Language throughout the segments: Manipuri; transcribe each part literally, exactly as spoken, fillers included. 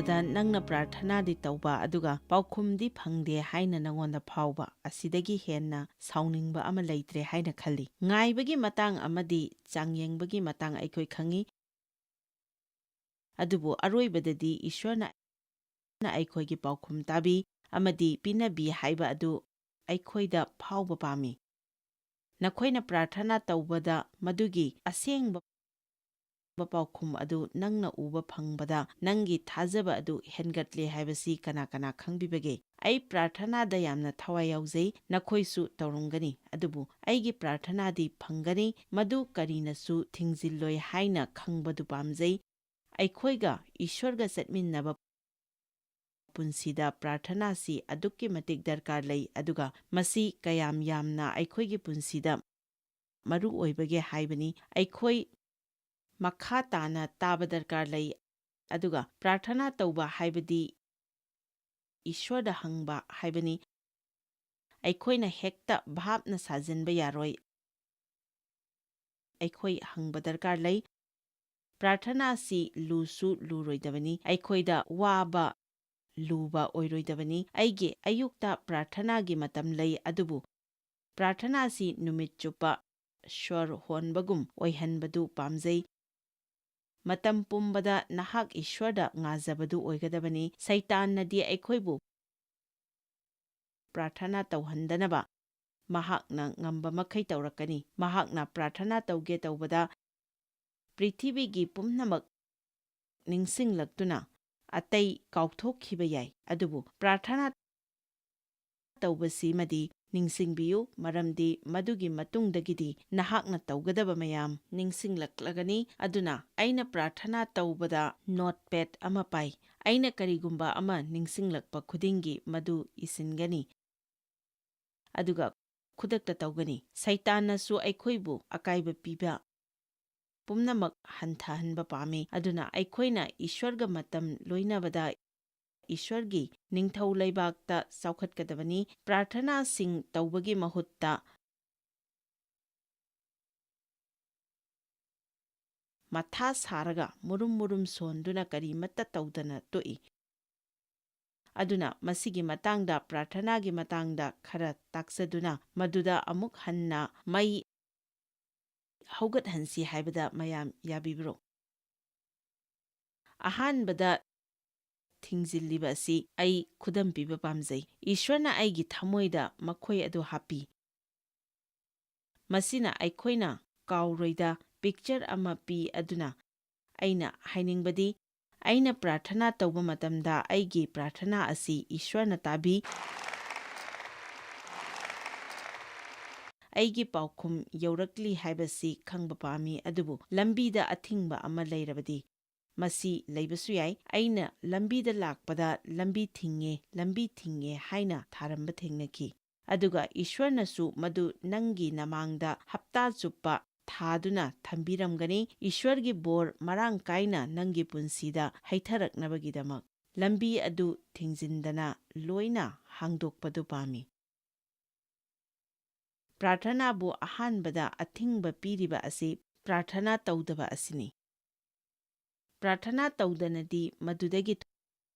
ꯃꯇꯝꯗ ꯅꯪꯅ ꯄ꯭ꯔꯥꯔꯊꯅꯥꯗꯤ ꯇꯧꯕ, ꯑꯗꯨꯒ ꯄꯥꯎꯈꯨꯝꯗꯤ ꯐꯪꯗꯦ ꯍꯥꯏꯅ ꯅꯉꯣꯟꯗ ꯐꯥꯎꯕ, ꯑꯁꯤꯗꯒꯤ ꯍꯦꯟꯅ ꯁꯥꯎꯅꯤꯡꯕ ꯑꯃ ꯂꯩꯇ꯭ꯔꯦ ꯍꯥꯏꯅ ꯈꯜꯂꯤ꯫ ꯉꯥꯏꯕꯒꯤ ꯃꯇꯥꯡ ꯑꯃꯗꯤ ꯆꯥꯡꯌꯦꯡꯕꯒꯤ ꯃꯇꯥꯡ ꯑꯩꯈꯣꯏ ꯈꯪꯏ, ꯑꯗꯨꯕꯨ ꯑꯔꯣꯏꯕꯗꯗꯤ ꯏꯁ꯭ꯋꯔꯅ ꯑꯩꯈꯣꯏꯒꯤ ꯄꯥꯎꯈꯨꯝ ꯇꯥꯕꯤ ꯑꯃꯗꯤ ꯄꯤꯅꯕꯤ ꯍꯥꯏꯕ ꯑꯗꯨ ꯑꯩꯈꯣꯏꯗ ꯐꯥꯎꯕ ꯄꯥꯝꯃꯤ꯫ ꯅꯈꯣꯏꯅ ꯄ꯭ꯔꯥꯔꯊꯅꯥ ꯇꯧꯕꯗ ꯃꯗꯨꯒꯤ ꯑꯁꯦꯡꯕ ꯄꯥꯎꯈꯨꯝ ꯑꯗꯨ ꯅꯪꯅ ꯎꯕ ꯐꯪꯕꯗ ꯅꯪꯒꯤ ꯊꯥꯖꯕ ꯑꯗꯨ ꯍꯦꯟꯒꯠꯂꯦ ꯍꯥꯏꯕꯁꯤ ꯀꯅꯥ ꯀꯅꯥ ꯈꯪꯕꯤꯕꯒꯦ? ꯑꯩ ꯄ꯭ꯔꯥꯔꯊꯅꯥꯗ ꯌꯥꯝꯅ ꯊꯋꯥꯏ ꯌꯥꯎꯖꯩ, ꯅꯈꯣꯏꯁꯨ ꯇꯧꯔꯝꯒꯅꯤ, ꯑꯗꯨꯕꯨ ꯑꯩꯒꯤ ꯄ꯭ꯔꯥꯔꯊꯅꯥꯗꯤ ꯐꯪꯒꯅꯤ, ꯃꯗꯨ ꯀꯔꯤꯅꯁꯨ ꯊꯤꯡꯖꯤꯜꯂꯣꯏ ꯍꯥꯏꯅ ꯈꯪꯕꯗꯨ ꯄꯥꯝꯖꯩ꯫ ꯑꯩꯈꯣꯏꯒ ꯏꯁ꯭ꯋꯔꯒ ꯆꯠꯃꯤꯟꯅꯕ ꯄꯨꯟꯁꯤꯗ ꯄ꯭ꯔꯥꯔꯊꯅꯥꯁꯤ ꯑꯗꯨꯛꯀꯤ ꯃꯇꯤꯛ ꯗꯔꯀꯥꯔ ꯂꯩ, ꯑꯗꯨꯒ ꯃꯁꯤ ꯀꯌꯥꯝ ꯌꯥꯝꯅ ꯑꯩꯈꯣꯏꯒꯤ ꯄꯨꯟꯁꯤꯗ ꯃꯔꯨ ꯑꯣꯏꯕꯒꯦ ꯍꯥꯏꯕꯅꯤ꯫ ꯑꯩꯈꯣꯏ ꯃꯈꯥ ꯇꯥꯅ ꯇꯥꯕ ꯗꯔꯀꯥꯔ ꯂꯩ, ꯑꯗꯨꯒ ꯄ꯭ꯔꯥꯔꯊꯅꯥ ꯇꯧꯕ ꯍꯥꯏꯕꯗꯤ ꯏꯁ꯭ꯋꯔꯗ ꯍꯪꯕ ꯍꯥꯏꯕꯅꯤ꯫ ꯑꯩꯈꯣꯏꯅ ꯍꯦꯛꯇ ꯚꯥꯞꯅ ꯁꯥꯖꯤꯟꯕ ꯌꯥꯔꯣꯏ꯫ ꯑꯩꯈꯣꯏ ꯍꯪꯕ ꯗꯔꯀꯥꯔ ꯂꯩ꯫ ꯄ꯭ꯔꯥꯔꯊꯅꯥ ꯑꯁꯤ ꯂꯨꯁꯨ ꯂꯨꯔꯣꯏꯗꯕꯅꯤ, ꯑꯩꯈꯣꯏꯗ ꯋꯥꯕ ꯂꯨꯕ ꯑꯣꯏꯔꯣꯏꯗꯕꯅꯤ꯫ ꯑꯩꯒꯤ ꯑꯌꯨꯛꯇ ꯄ꯭ꯔꯥꯔꯊꯅꯥꯒꯤ ꯃꯇꯝ ꯂꯩ, ꯑꯗꯨꯕꯨ ꯄ꯭ꯔꯥꯔꯊꯅꯥ ꯑꯁꯤ ꯅꯨꯃꯤꯠ ꯆꯨꯞꯄ ꯁ꯭ꯋꯔ ꯍꯣꯟꯕꯒꯨꯝ ꯑꯣꯏꯍꯟꯕꯗꯨ ꯄꯥꯝꯖꯩ꯫ ꯃꯇꯝ ꯄꯨꯝꯕꯗ ꯅꯍꯥꯛ ꯏꯁ꯭ꯋꯔꯗ ꯉꯥꯖꯕꯗꯨ ꯑꯣꯏꯒꯗꯕꯅꯤ꯫ ꯁꯩꯇꯥꯟꯅꯗꯤ ꯑꯩꯈꯣꯏꯕꯨ ꯄ꯭ꯔꯥꯔꯊꯅꯥ ꯇꯧꯍꯟꯗꯅꯕ ꯃꯍꯥꯛꯅ ꯉꯝꯕ ꯃꯈꯩ ꯇꯧꯔꯛꯀꯅꯤ꯫ ꯃꯍꯥꯛꯅ ꯄ꯭ꯔꯥꯔꯊꯅꯥ ꯇꯧꯒꯦ ꯇꯧꯕꯗ ꯄ꯭ꯔꯤꯊꯤꯕꯤꯒꯤ ꯄꯨꯝꯅꯃꯛ ꯅꯤꯡꯁꯤꯡꯂꯛꯇꯨꯅ ꯑꯇꯩ ꯀꯥꯎꯊꯣꯛꯈꯤꯕ ꯌꯥꯏ, ꯑꯗꯨꯕꯨ ꯄ꯭ꯔꯥꯔꯊꯅꯥ ꯇꯧꯕꯁꯤꯃꯗꯤ ꯅꯤꯡꯁꯤꯡꯕꯤꯌꯨ, ꯃꯔꯝꯗꯤ ꯃꯗꯨꯒꯤ ꯃꯇꯨꯡꯗꯒꯤꯗꯤ ꯅꯍꯥꯛꯅ ꯇꯧꯒꯗꯕ ꯃꯌꯥꯝ ꯅꯤꯡꯁꯤꯡꯂꯛꯂꯒꯅꯤ꯫ ꯑꯗꯨꯅ ꯑꯩꯅ ꯄ꯭ꯔꯥꯔꯊꯅꯥ ꯇꯧꯕꯗ ꯅꯣꯠꯄꯦꯗ ꯑꯃ ꯄꯥꯏ꯫ ꯑꯩꯅ ꯀꯔꯤꯒꯨꯝꯕ ꯑꯃ ꯅꯤꯡꯁꯤꯡꯂꯛꯄ ꯈꯨꯗꯤꯡꯒꯤ ꯃꯗꯨ ꯏꯁꯤꯟꯒꯅꯤ, ꯑꯗꯨꯒ ꯈꯨꯗꯛꯇ ꯇꯧꯒꯅꯤ꯫ ꯁꯩꯇꯥꯟꯅꯁꯨ ꯑꯩꯈꯣꯏꯕꯨ ꯑꯀꯥꯏꯕ ꯄꯤꯕ ꯄꯨꯝꯅꯃꯛ ꯍꯟꯊꯍꯟꯕ ꯄꯥꯝꯃꯤ꯫ ꯑꯗꯨꯅ ꯑꯩꯈꯣꯏꯅ ꯏꯁ꯭ꯋꯔꯒ ꯃꯇꯝ ꯂꯣꯏꯅꯕꯗ ꯏꯁ꯭ꯋꯔꯒꯤ ꯅꯤꯡꯊꯧ ꯂꯩꯕꯥꯛꯇ ꯆꯥꯎꯈꯠꯀꯗꯕꯅꯤ꯫ ꯄ꯭ꯔꯥꯔꯊꯅꯥꯁꯤꯡ ꯇꯧꯕꯒꯤ ꯃꯍꯨꯠꯇ ꯃꯊꯥ ꯁꯥꯔꯒ ꯃꯨꯔꯨꯝ ꯃꯨꯔꯨꯝ ꯁꯣꯟꯗꯨꯅ ꯀꯔꯤꯃꯠꯇ ꯇꯧꯗꯅ ꯇꯣꯛꯏ꯫ ꯑꯗꯨꯅ ꯃꯁꯤꯒꯤ ꯃꯇꯥꯡꯗ, ꯄ꯭ꯔꯥꯔꯊꯅꯥꯒꯤ ꯃꯇꯥꯡꯗ ꯈꯔ ꯇꯥꯛꯆꯗꯨꯅ ꯃꯗꯨꯗ ꯑꯃꯨꯛ ꯍꯟꯅ ꯃꯩ ꯍꯧꯒꯠꯍꯟꯁꯤ ꯍꯥꯏꯕꯗ ꯃꯌꯥꯝ ꯌꯥꯕꯤꯕ꯭ꯔꯣ? ꯑꯍꯥꯟꯕꯗ ꯊꯤꯡꯖꯤꯜꯂꯤꯕ ꯑꯁꯤ ꯑꯩ ꯈꯨꯗꯝ ꯄꯤꯕ ꯄꯥꯝꯖꯩ꯫ ꯏꯁ꯭ꯋꯔꯅ ꯑꯩꯒꯤ ꯊꯃꯣꯏꯗ ꯃꯈꯣꯏ ꯑꯗꯨ ꯍꯥꯞꯄꯤ꯫ ꯃꯁꯤꯅ ꯑꯩꯈꯣꯏꯅ ꯀꯥꯎꯔꯣꯏꯗ ꯄꯤꯛꯆꯔ ꯑꯃ ꯄꯤ꯫ ꯑꯗꯨꯅ ꯑꯩꯅ ꯍꯥꯏꯅꯤꯡꯕꯗꯤ, ꯑꯩꯅ ꯄ꯭ꯔꯥꯔꯊꯅꯥ ꯇꯧꯕ ꯃꯇꯝꯗ ꯑꯩꯒꯤ ꯄ꯭ꯔꯥꯔꯊꯅꯥ ꯑꯁꯤ ꯏꯁ꯭ꯋꯔꯅ ꯇꯥꯕꯤ꯫ ꯑꯩꯒꯤ ꯄꯥꯎꯈꯨꯝ ꯌꯧꯔꯛꯂꯤ ꯍꯥꯏꯕꯁꯤ ꯈꯪꯕ ꯄꯥꯝꯃꯤ, ꯑꯗꯨꯕꯨ ꯂꯝꯕꯤꯗ ꯑꯊꯤꯡꯕ ꯑꯃ ꯂꯩꯔꯕꯗꯤ, ꯃꯁꯤ ꯂꯩꯕꯁꯨ ꯌꯥꯏ꯫ ꯑꯩꯅ ꯂꯝꯕꯤꯗ ꯂꯥꯛꯄꯗ "ꯂꯝꯕꯤ ꯊꯤꯡꯉꯦ, ꯂꯝꯕꯤ ꯊꯤꯡꯉꯦ" ꯍꯥꯏꯅ ꯊꯥꯔꯝꯕ ꯊꯦꯡꯅꯈꯤ꯫ ꯑꯗꯨꯒ ꯏꯁ꯭ꯋꯔꯅꯁꯨ ꯃꯗꯨ ꯅꯪꯒꯤ ꯅꯃꯥꯡꯗ ꯍꯞꯇꯥ ꯆꯨꯞꯄ ꯊꯥꯗꯨꯅ ꯊꯝꯕꯤꯔꯝꯒꯅꯤ꯫ ꯏꯁ꯭ꯋꯔꯒꯤ ꯕꯣꯔ ꯃꯔꯥꯡ ꯀꯥꯏꯅ ꯅꯪꯒꯤ ꯄꯨꯟꯁꯤꯗ ꯍꯩꯊꯔꯛꯅꯕꯒꯤꯗꯃꯛ ꯂꯝꯕꯤ ꯑꯗꯨ ꯊꯤꯡꯖꯤꯟꯗꯅ ꯂꯣꯏꯅ ꯍꯥꯡꯗꯣꯛꯄꯗꯨ ꯄꯥꯝꯃꯤ꯫ ꯄ꯭ꯔꯥꯔꯊꯅꯥꯕꯨ ꯑꯍꯥꯟꯕꯗ ꯑꯊꯤꯡꯕ ꯄꯤꯔꯤꯕ ꯑꯁꯤ ꯄ꯭ꯔꯥꯔꯊꯅꯥ ꯇꯧꯗꯕ ꯑꯁꯤꯅꯤ꯫ ꯄ꯭ꯔꯥꯔꯊꯅꯥ ꯇꯧꯗꯅꯗꯤ ꯃꯗꯨꯗꯒꯤ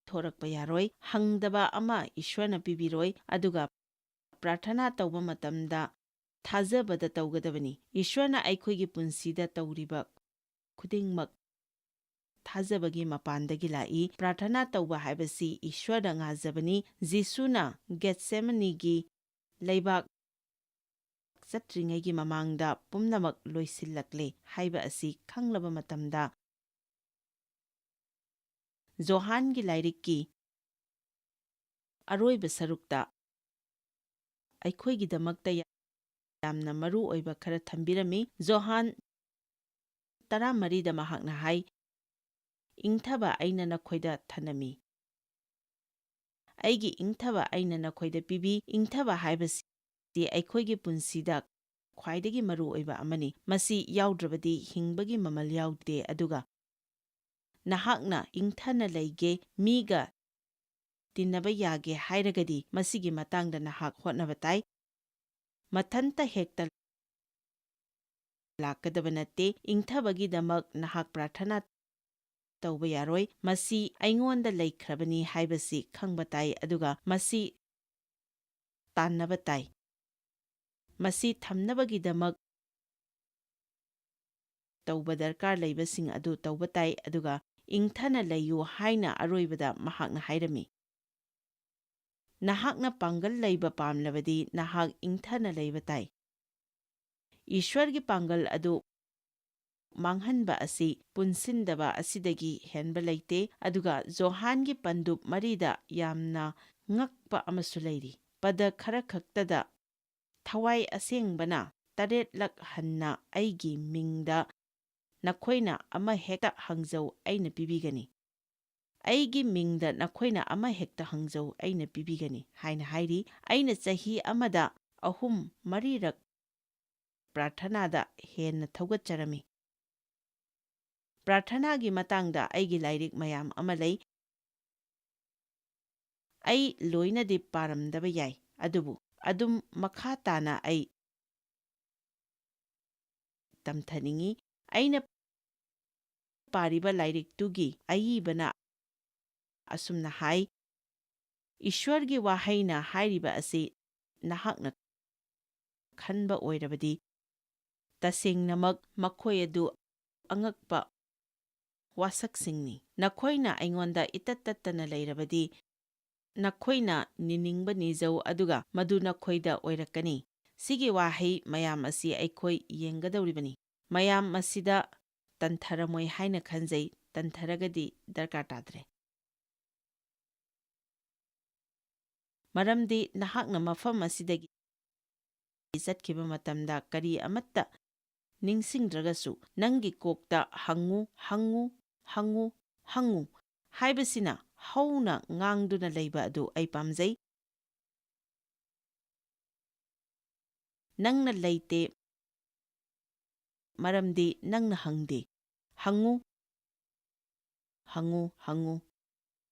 ꯊꯣꯔꯛꯄ ꯌꯥꯔꯣꯏ, ꯍꯪꯗꯕ ꯑꯃ ꯏꯁ꯭ꯋꯔꯅ ꯄꯤꯕꯤꯔꯣꯏ, ꯑꯗꯨꯒ ꯄ꯭ꯔꯥꯔꯊꯅꯥ ꯇꯧꯕ ꯃꯇꯝꯗ ꯊꯥꯖꯕꯗ ꯇꯧꯒꯗꯕꯅꯤ꯫ ꯏꯁ꯭ꯋꯔꯅ ꯑꯩꯈꯣꯏꯒꯤ ꯄꯨꯟꯁꯤꯗ ꯇꯧꯔꯤꯕ ꯈꯨꯗꯤꯡꯃꯛ ꯊꯥꯖꯕꯒꯤ ꯃꯄꯥꯟꯗꯒꯤ ꯂꯥꯛꯏ꯫ ꯄ꯭ꯔꯥꯔꯊꯅꯥ ꯇꯧꯕ ꯍꯥꯏꯕꯁꯤ ꯏꯁ꯭ꯋꯔꯗ ꯉꯥꯖꯕꯅꯤ꯫ ꯖꯤꯁꯨꯅ ꯒꯦꯠꯁꯦꯃꯅꯤꯒꯤ ꯂꯩꯕꯥꯛ ꯆꯠꯇ꯭ꯔꯤꯉꯩꯒꯤ ꯃꯃꯥꯡꯗ ꯄꯨꯝꯅꯃꯛ ꯂꯣꯏꯁꯤꯜꯂꯛꯂꯦ ꯍꯥꯏꯕ ꯑꯁꯤ ꯈꯪꯂꯕ ꯃꯇꯝꯗ, ꯖꯣꯍꯥꯟꯒꯤ ꯂꯥꯏꯔꯤꯛꯀꯤ ꯑꯔꯣꯏꯕ ꯁꯔꯨꯛꯇ ꯑꯩꯈꯣꯏꯒꯤꯗꯃꯛꯇ ꯌꯥꯝꯅ ꯃꯔꯨ ꯑꯣꯏꯕ ꯈꯔ ꯊꯝꯕꯤꯔꯝꯃꯤ꯫ ꯖꯣꯍꯥꯟ ꯇꯔꯥꯃꯔꯤꯗ ꯃꯍꯥꯛꯅ ꯍꯥꯏ, "ꯏꯪꯊꯕ ꯑꯩꯅ ꯅꯈꯣꯏꯗ ꯊꯅꯝꯃꯤ, ꯑꯩꯒꯤ ꯏꯪꯊꯕ ꯑꯩꯅ ꯅꯈꯣꯏꯗ ꯄꯤꯕꯤ"꯫ ꯏꯪꯊꯕ ꯍꯥꯏꯕꯁꯤ ꯑꯩꯈꯣꯏꯒꯤ ꯄꯨꯟꯁꯤꯗ ꯈ꯭ꯋꯥꯏꯗꯒꯤ ꯃꯔꯨ ꯑꯣꯏꯕ ꯑꯃꯅꯤ꯫ ꯃꯁꯤ ꯌꯥꯎꯗ꯭ꯔꯕꯗꯤ ꯍꯤꯡꯕꯒꯤ ꯃꯃꯜ ꯌꯥꯎꯗꯦ꯫ ꯑꯗꯨꯒ ꯅꯍꯥꯛꯅ ꯏꯪꯊꯅ ꯂꯩꯒꯦ, ꯃꯤꯒ ꯇꯤꯟꯅꯕ ꯌꯥꯒꯦ ꯍꯥꯏꯔꯒꯗꯤ, ꯃꯁꯤꯒꯤ ꯃꯇꯥꯡꯗ ꯅꯍꯥꯛ ꯍꯣꯠꯅꯕ ꯇꯥꯏ꯫ ꯃꯊꯟꯇ ꯍꯦꯛꯇ ꯂꯥꯛꯀꯗꯕ ꯅꯠꯇꯦ꯫ ꯏꯪꯊꯕꯒꯤꯗꯃꯛ ꯅꯍꯥꯛ ꯄ꯭ꯔꯥꯔꯊꯅꯥ ꯇꯧꯕ ꯌꯥꯔꯣꯏ꯫ ꯃꯁꯤ ꯑꯩꯉꯣꯟꯗ ꯂꯩꯈ꯭ꯔꯕꯅꯤ ꯍꯥꯏꯕꯁꯤ ꯈꯪꯕ ꯇꯥꯏ, ꯑꯗꯨꯒ ꯃꯁꯤ ꯇꯥꯟꯅꯕ ꯇꯥꯏ꯫ ꯃꯁꯤ ꯊꯝꯅꯕꯒꯤꯗꯃꯛ ꯇꯧꯕ ꯗꯔꯀꯥꯔ ꯂꯩꯕꯁꯤꯡ ꯑꯗꯨ ꯇꯧꯕ ꯇꯥꯏ, ꯑꯗꯨꯒ ꯏꯪꯊꯅ ꯂꯩꯌꯨ ꯍꯥꯏꯅ ꯑꯔꯣꯏꯕꯗ ꯃꯍꯥꯛꯅ ꯍꯥꯏꯔꯝꯃꯤ꯫ ꯅꯍꯥꯛꯅ ꯄꯥꯡꯒꯜ ꯂꯩꯕ ꯄꯥꯝꯂꯕꯗꯤ ꯅꯍꯥꯛ ꯏꯪꯊꯅ ꯂꯩꯕ ꯇꯥꯏ꯫ ꯏꯁ꯭ꯋꯔꯒꯤ ꯄꯥꯡꯒꯜ ꯑꯗꯨ ꯃꯥꯡꯍꯟꯕ ꯑꯁꯤ ꯄꯨꯟꯁꯤꯟꯗꯕ ꯑꯁꯤꯗꯒꯤ ꯍꯦꯟꯕ ꯂꯩꯇꯦ꯫ ꯑꯗꯨꯒ ꯖꯣꯍꯥꯟꯒꯤ ꯄꯟꯗꯨꯞ ꯃꯔꯤꯗ ꯌꯥꯝꯅ ꯉꯛꯄ ꯑꯃꯁꯨ ꯂꯩꯔꯤ꯫ ꯄꯗ ꯈꯔ ꯈꯛꯇꯗ, "ꯊꯋꯥꯏ ꯑꯁꯦꯡꯕꯅ ꯇꯔꯦꯠꯂꯛ ꯍꯟꯅ ꯑꯩꯒꯤ ꯃꯤꯡꯗ ꯅꯈꯣꯏꯅ ꯑꯃ ꯍꯦꯛꯇ ꯍꯪꯖꯧ, ꯑꯩꯅ ꯄꯤꯕꯤꯒꯅꯤ꯫ ꯑꯩꯒꯤ ꯃꯤꯡꯗ ꯅꯈꯣꯏꯅ ꯑꯃ ꯍꯦꯛꯇ ꯍꯪꯖꯧ, ꯑꯩꯅ ꯄꯤꯕꯤꯒꯅꯤ" ꯍꯥꯏꯅ ꯍꯥꯏꯔꯤ꯫ ꯑꯩꯅ ꯆꯍꯤ ꯑꯃꯗ ꯑꯍꯨꯝ ꯃꯔꯤꯔꯛ ꯄ꯭ꯔꯥꯔꯊꯅꯥꯗ ꯍꯦꯟꯅ ꯊꯧꯒꯠꯆꯔꯝꯃꯤ꯫ ꯄ꯭ꯔꯥꯔꯊꯅꯥꯒꯤ ꯃꯇꯥꯡꯗ ꯑꯩꯒꯤ ꯂꯥꯏꯔꯤꯛ ꯃꯌꯥꯝ ꯑꯃ ꯂꯩ꯫ ꯑꯩ ꯂꯣꯏꯅꯗꯤ ꯄꯥꯔꯝꯗꯕ ꯌꯥꯏ, ꯑꯗꯨꯕꯨ ꯑꯗꯨꯝ ꯃꯈꯥ ꯇꯥꯅ ꯑꯩ ꯇꯝꯊꯅꯤꯡꯏ꯫ ꯑꯩꯅ ꯄꯥꯔꯤꯕ ꯂꯥꯏꯔꯤꯛꯇꯨꯒꯤ ꯑꯏꯕꯅ ꯑꯁꯨꯝꯅ ꯍꯥꯏ, "ꯏꯁ꯭ꯋꯔꯒꯤ ꯋꯥꯍꯩꯅ ꯍꯥꯏꯔꯤꯕ ꯑꯁꯤ ꯅꯍꯥꯛꯅ ꯈꯟꯕ ꯑꯣꯏꯔꯕꯗꯤ, ꯇꯁꯦꯡꯅꯃꯛ ꯃꯈꯣꯏ ꯑꯗꯨ ꯑꯉꯛꯄ ꯋꯥꯁꯛꯁꯤꯡꯅꯤ꯫ ꯅꯈꯣꯏꯅ ꯑꯩꯉꯣꯟꯗ ꯏꯇꯠ ꯇꯠꯇꯅ ꯂꯩꯔꯕꯗꯤ, ꯅꯈꯣꯏꯅ ꯅꯤꯅꯤꯡꯕ ꯅꯤꯖꯧ, ꯑꯗꯨꯒ ꯃꯗꯨ ꯅꯈꯣꯏꯗ ꯑꯣꯏꯔꯛꯀꯅꯤ"꯫ ꯁꯤꯒꯤ ꯋꯥꯍꯩ ꯃꯌꯥꯝ ꯑꯁꯤ ꯑꯩꯈꯣꯏ ꯌꯦꯡꯒꯗꯧꯔꯤꯕꯅꯤ꯫ ꯃꯌꯥꯝ ꯑꯁꯤꯗ ꯇꯟꯊꯔꯝꯃꯣꯏ ꯍꯥꯏꯅ ꯈꯟꯖꯩ, ꯇꯟꯊꯔꯒꯗꯤ ꯗꯔꯀꯥꯔ ꯇꯥꯗ꯭ꯔꯦ꯫ ꯃꯔꯝꯗꯤ ꯅꯍꯥꯛꯅ ꯃꯐꯝ ꯑꯁꯤꯗꯒꯤ ꯆꯠꯈꯤꯕ ꯃꯇꯝꯗ ꯀꯔꯤ ꯑꯃꯠꯇ ꯅꯤꯡꯁꯤꯡꯗ꯭ꯔꯒꯁꯨ, ꯅꯪꯒꯤ ꯀꯣꯛꯇ "ꯍꯪꯉꯨ, ꯍꯪꯉꯨ, ꯍꯪꯉꯨ, ꯍꯪꯉꯨ" ꯍꯥꯏꯕꯁꯤꯅ ꯍꯧꯅ ꯉꯥꯡꯗꯨꯅ ꯂꯩꯕ ꯑꯗꯨ ꯑꯩ ꯄꯥꯝꯖꯩ꯫ ꯅꯪꯅ ꯂꯩꯇꯦ, ꯃꯔꯝꯗꯤ ꯅꯪꯅ ꯍꯪꯗꯦ꯫ ꯍꯪꯉꯨ, ꯍꯪꯉꯨ, ꯍꯪꯉꯨ,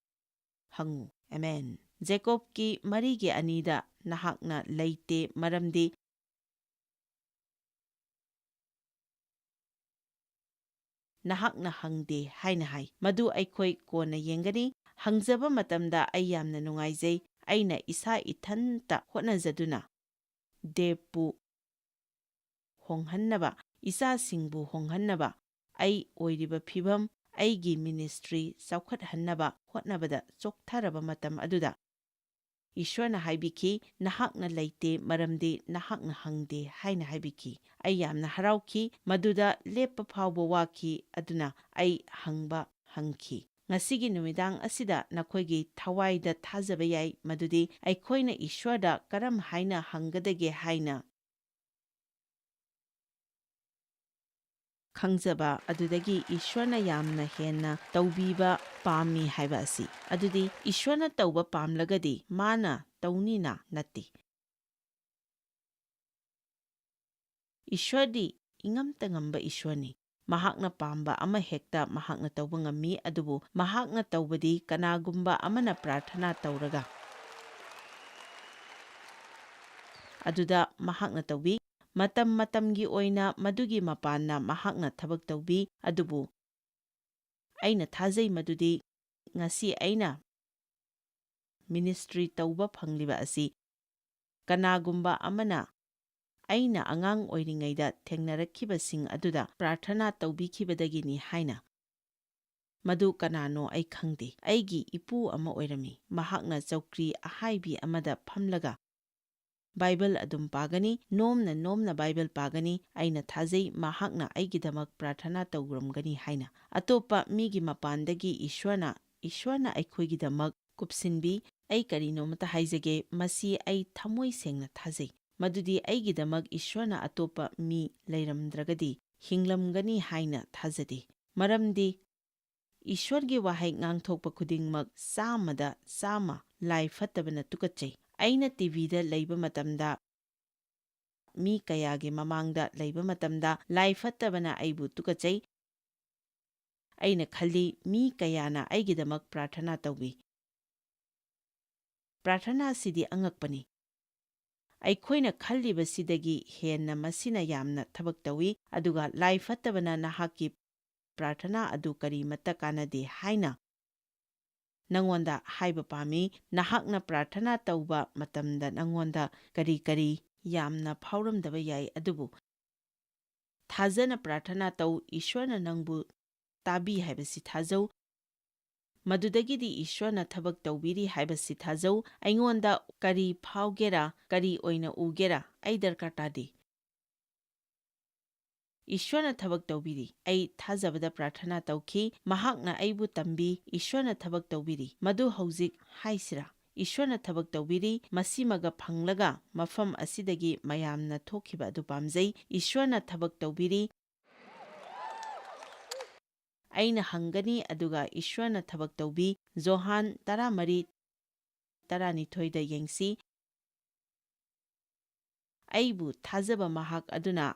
ꯍꯪꯉꯨ꯫ ꯑꯃꯦꯟ꯫ ꯖꯦꯀꯣꯕꯀꯤ ꯃꯔꯤꯒꯤ ꯑꯅꯤꯗ ꯅꯍꯥꯛꯅ ꯂꯩꯇꯦ, ꯃꯔꯝꯗꯤ ꯅꯍꯥꯛꯅ ꯍꯪꯗꯦ ꯍꯥꯏꯅ ꯍꯥꯏ꯫ ꯃꯗꯨ ꯑꯩꯈꯣꯏ ꯀꯣꯟꯅ ꯌꯦꯡꯒꯅꯤ꯫ ꯍꯪꯖꯕ ꯃꯇꯝꯗ ꯑꯩ ꯌꯥꯝꯅ ꯅꯨꯡꯉꯥꯏꯖꯩ꯫ ꯑꯩꯅ ꯏꯁꯥ ꯏꯊꯟꯇ ꯍꯣꯠꯅꯖꯗꯨꯅ ꯗꯦꯕꯄꯨ ꯍꯣꯡꯍꯟꯅꯕ, ꯏꯆꯥꯁꯤꯡꯕꯨ ꯍꯣꯡꯍꯟꯅꯕ, ꯑꯩ ꯑꯣꯏꯔꯤꯕ ꯐꯤꯚꯝ, ꯑꯩꯒꯤ ꯃꯤꯅꯤꯁꯇ꯭ꯔꯤ ꯆꯥꯎꯈꯠꯍꯟꯅꯕ ꯍꯣꯠꯅꯕꯗ ꯆꯣꯛꯊꯔꯕ ꯃꯇꯝ ꯑꯗꯨꯗ ꯏꯁ꯭ꯋꯔꯅ ꯍꯥꯏꯕꯤꯈꯤ, "ꯅꯍꯥꯛꯅ ꯂꯩꯇꯦ, ꯃꯔꯝꯗꯤ ꯅꯍꯥꯛꯅ ꯍꯪꯗꯦ" ꯍꯥꯏꯅ ꯍꯥꯏꯕꯤꯈꯤ꯫ ꯑꯩ ꯌꯥꯝꯅ ꯍꯔꯥꯎꯈꯤ꯫ ꯃꯗꯨꯗ ꯂꯦꯞꯄ ꯐꯥꯎꯕ ꯋꯥꯈꯤ, ꯑꯗꯨꯅ ꯑꯩ ꯍꯪꯕ ꯍꯪꯈꯤ꯫ ꯉꯁꯤꯒꯤ ꯅꯨꯃꯤꯗꯥꯡ ꯑꯁꯤꯗ ꯅꯈꯣꯏꯒꯤ ꯊꯋꯥꯏꯗ ꯊꯥꯖꯕ ꯌꯥꯏ ꯃꯗꯨꯗꯤ ꯑꯩꯈꯣꯏꯅ ꯏꯁ꯭ꯋꯔꯗ ꯀꯔꯝ ꯍꯥꯏꯅ ꯍꯪꯒꯗꯒꯦ ꯍꯥꯏꯅ ꯈꯪꯖꯕ ꯑꯗꯨꯗꯒꯤ ꯏꯁ꯭ꯋꯔꯅ ꯌꯥꯝꯅ ꯍꯦꯟꯅ ꯇꯧꯕꯤꯕ ꯄꯥꯝꯃꯤ ꯍꯥꯏꯕ ꯑꯁꯤ꯫ ꯑꯗꯨꯗꯤ ꯏꯁ꯭ꯋꯔꯅ ꯇꯧꯕ ꯄꯥꯝꯂꯒꯗꯤ ꯃꯥꯅ ꯇꯧꯅꯤꯅ ꯅꯠꯇꯦ꯫ ꯏꯁ꯭ꯋꯔꯗꯤ ꯏꯉꯝꯇ ꯉꯝꯕ ꯏꯁ꯭ꯋꯔꯅꯤ꯫ ꯃꯍꯥꯛꯅ ꯄꯥꯝꯕ ꯑꯃ ꯍꯦꯛꯇ ꯃꯍꯥꯛꯅ ꯇꯧꯕ ꯉꯝꯃꯤ, ꯑꯗꯨꯕꯨ ꯃꯍꯥꯛꯅ ꯇꯧꯕꯗꯤ ꯀꯅꯥꯒꯨꯝꯕ ꯑꯃꯅ ꯄ꯭ꯔꯥꯔꯊꯅꯥ ꯇꯧꯔꯒ ꯑꯗꯨꯗ ꯃꯍꯥꯛꯅ ꯇꯧꯕꯤ꯫ ꯃꯇꯝ ꯃꯇꯝꯒꯤ ꯑꯣꯏꯅ ꯃꯗꯨꯒꯤ ꯃꯄꯥꯟꯅ ꯃꯍꯥꯛꯅ ꯊꯕꯛ ꯇꯧꯕꯤ, ꯑꯗꯨꯕꯨ ꯑꯩꯅ ꯊꯥꯖꯩ ꯃꯗꯨꯗꯤ ꯉꯁꯤ ꯑꯩꯅ ꯃꯤꯅꯤꯁꯇ꯭ꯔꯤ ꯇꯧꯕ ꯐꯪꯂꯤꯕ ꯑꯁꯤ ꯀꯅꯥꯒꯨꯝꯕ ꯑꯃꯅ ꯑꯩꯅ ꯑꯉꯥꯡ ꯑꯣꯏꯔꯤꯉꯩꯗ ꯊꯦꯡꯅꯔꯛꯈꯤꯕꯁꯤꯡ ꯑꯗꯨꯗ ꯄ꯭ꯔꯥꯔꯊꯅꯥ ꯇꯧꯕꯤꯈꯤꯕꯗꯒꯤꯅꯤ ꯍꯥꯏꯅ꯫ ꯃꯗꯨ ꯀꯅꯥꯅꯣ ꯑꯩ ꯈꯪꯗꯦ꯫ ꯑꯩꯒꯤ ꯏꯄꯨ ꯑꯃ ꯑꯣꯏꯔꯝꯃꯤ꯫ ꯃꯍꯥꯛꯅ ꯆꯧꯀ꯭ꯔꯤ ꯑꯍꯥꯏꯕꯤ ꯑꯃꯗ ꯐꯝꯂꯒ ꯕꯥꯏꯕꯜ ꯑꯗꯨꯝ ꯄꯥꯒꯅꯤ, ꯅꯣꯝꯅ ꯅꯣꯝꯅ ꯕꯥꯏꯕꯜ ꯄꯥꯒꯅꯤ꯫ ꯑꯩꯅ ꯊꯥꯖꯩ ꯃꯍꯥꯛꯅ ꯑꯩꯒꯤꯗꯃꯛ ꯄ꯭ꯔꯥꯔꯊꯅꯥ ꯇꯧꯔꯝꯒꯅꯤ ꯍꯥꯏꯅ꯫ ꯑꯇꯣꯞꯄ ꯃꯤꯒꯤ ꯃꯄꯥꯟꯗꯒꯤ ꯏꯁ꯭ꯋꯔꯅ, ꯏꯁ꯭ꯋꯔꯅ ꯑꯩꯈꯣꯏꯒꯤꯗꯃꯛ ꯀꯨꯞꯁꯤꯟꯕꯤ꯫ ꯑꯩ ꯀꯔꯤꯅꯣꯃꯇ ꯍꯥꯏꯖꯒꯦ, ꯃꯁꯤ ꯑꯩ ꯊꯃꯣꯏ ꯁꯦꯡꯅ ꯊꯥꯖꯩ꯫ ꯃꯗꯨꯗꯤ ꯑꯩꯒꯤꯗꯃꯛ ꯏꯁ꯭ꯋꯔꯅ ꯑꯇꯣꯞꯄ ꯃꯤ ꯂꯩꯔꯝꯗ꯭ꯔꯒꯗꯤ ꯍꯤꯡꯂꯝꯒꯅꯤ ꯍꯥꯏꯅ ꯊꯥꯖꯗꯦ꯫ ꯃꯔꯝꯗꯤ ꯏꯁ꯭ꯋꯔꯒꯤ ꯋꯥꯍꯩ ꯉꯥꯡꯊꯣꯛꯄ ꯈꯨꯗꯤꯡꯃꯛ ꯆꯥꯝꯃꯗ ꯆꯥꯝꯃ ꯂꯥꯏ ꯐꯠꯇꯕꯅ ꯇꯨꯀꯠꯆꯩ꯫ ꯑꯩꯅ ꯇꯤ ꯚꯤꯗ ꯂꯩꯕ ꯃꯇꯝꯗ, ꯃꯤ ꯀꯌꯥꯒꯤ ꯃꯃꯥꯡꯗ ꯂꯩꯕ ꯃꯇꯝꯗ ꯂꯥꯏ ꯐꯠꯇꯕꯅ ꯑꯩꯕꯨ ꯇꯨꯀꯠꯆꯩ꯫ ꯑꯩꯅ ꯈꯜꯂꯤ, ꯃꯤ ꯀꯌꯥꯅ ꯑꯩꯒꯤꯗꯃꯛ ꯄ꯭ꯔꯥꯔꯊꯅꯥ ꯇꯧꯏ꯫ ꯄ꯭ꯔꯥꯔꯊꯅꯥꯁꯤꯗꯤ ꯑꯉꯛꯄꯅꯤ꯫ ꯑꯩꯈꯣꯏꯅ ꯈꯜꯂꯤꯕꯁꯤꯗꯒꯤ ꯍꯦꯟꯅ ꯃꯁꯤꯅ ꯌꯥꯝꯅ ꯊꯕꯛ ꯇꯧꯏ, ꯑꯗꯨꯒ ꯂꯥꯏ ꯐꯠꯇꯕꯅ ꯅꯍꯥꯛꯀꯤ ꯄ꯭ꯔꯥꯔꯊꯅꯥ ꯑꯗꯨ ꯀꯔꯤꯃꯠꯇ ꯀꯥꯟꯅꯗꯦ ꯍꯥꯏꯅ ꯅꯉꯣꯟꯗ ꯍꯥꯏꯕ ꯄꯥꯝꯃꯤ꯫ ꯅꯍꯥꯛꯅ ꯄ꯭ꯔꯥꯔꯊꯅꯥ ꯇꯧꯕ ꯃꯇꯝꯗ ꯅꯉꯣꯟꯗ ꯀꯔꯤ ꯀꯔꯤ ꯌꯥꯝꯅ ꯐꯥꯎꯔꯝꯗꯕ ꯌꯥꯏ, ꯑꯗꯨꯕꯨ ꯊꯥꯖꯅ ꯄ꯭ꯔꯥꯔꯊꯅꯥ ꯇꯧ, ꯏꯁ꯭ꯋꯔꯅ ꯅꯪꯕꯨ ꯇꯥꯕꯤ ꯍꯥꯏꯕꯁꯤ ꯊꯥꯖꯧ꯫ ꯃꯗꯨꯗꯒꯤꯗꯤ ꯏꯁ꯭ꯋꯔꯅ ꯊꯕꯛ ꯇꯧꯕꯤꯔꯤ ꯍꯥꯏꯕꯁꯤ ꯊꯥꯖꯧ꯫ ꯑꯩꯉꯣꯟꯗ ꯀꯔꯤ ꯐꯥꯎꯒꯦꯔꯥ, ꯀꯔꯤ ꯑꯣꯏꯅ ꯎꯒꯦꯔꯥ, ꯑꯩ ꯗꯔꯀꯥꯔ ꯇꯥꯗꯦ꯫ ꯏꯁ꯭ꯋꯔꯅ ꯊꯕꯛ ꯇꯧꯕꯤꯔꯤ꯫ ꯑꯩ ꯊꯥꯖꯕꯗ ꯄ꯭ꯔꯥꯔꯊꯅꯥ ꯇꯧꯈꯤ꯫ ꯃꯍꯥꯛꯅ ꯑꯩꯕꯨ ꯇꯝꯕꯤ꯫ ꯏꯁ꯭ꯋꯔꯅ ꯊꯕꯛ ꯇꯧꯕꯤꯔꯤ꯫ ꯃꯗꯨ ꯍꯧꯖꯤꯛ ꯍꯥꯏꯁꯤꯔꯥ? ꯏꯁ꯭ꯋꯔꯅ ꯊꯕꯛ ꯇꯧꯕꯤꯔꯤ꯫ ꯃꯁꯤꯃꯒ ꯐꯪꯂꯒ ꯃꯐꯝ ꯑꯁꯤꯗꯒꯤ ꯃꯌꯥꯝꯅ ꯊꯣꯛꯈꯤꯕ ꯑꯗꯨ ꯄꯥꯝꯖꯩ꯫ ꯏꯁ꯭ꯋꯔꯅ ꯊꯕꯛ ꯇꯧꯕꯤꯔꯤ꯫ ꯑꯩꯅ ꯍꯪꯒꯅꯤ, ꯑꯗꯨꯒ ꯏꯁ꯭ꯋꯔꯅ ꯊꯕꯛ ꯇꯧꯕꯤ꯫ ꯖꯣꯍꯥꯟ ꯇꯔꯥꯃꯔꯤ, ꯇꯔꯥꯅꯤꯊꯣꯏꯗ ꯌꯦꯡꯁꯤ꯫ ꯑꯩꯕꯨ ꯊꯥꯖꯕ ꯃꯍꯥꯛ ꯑꯗꯨꯅ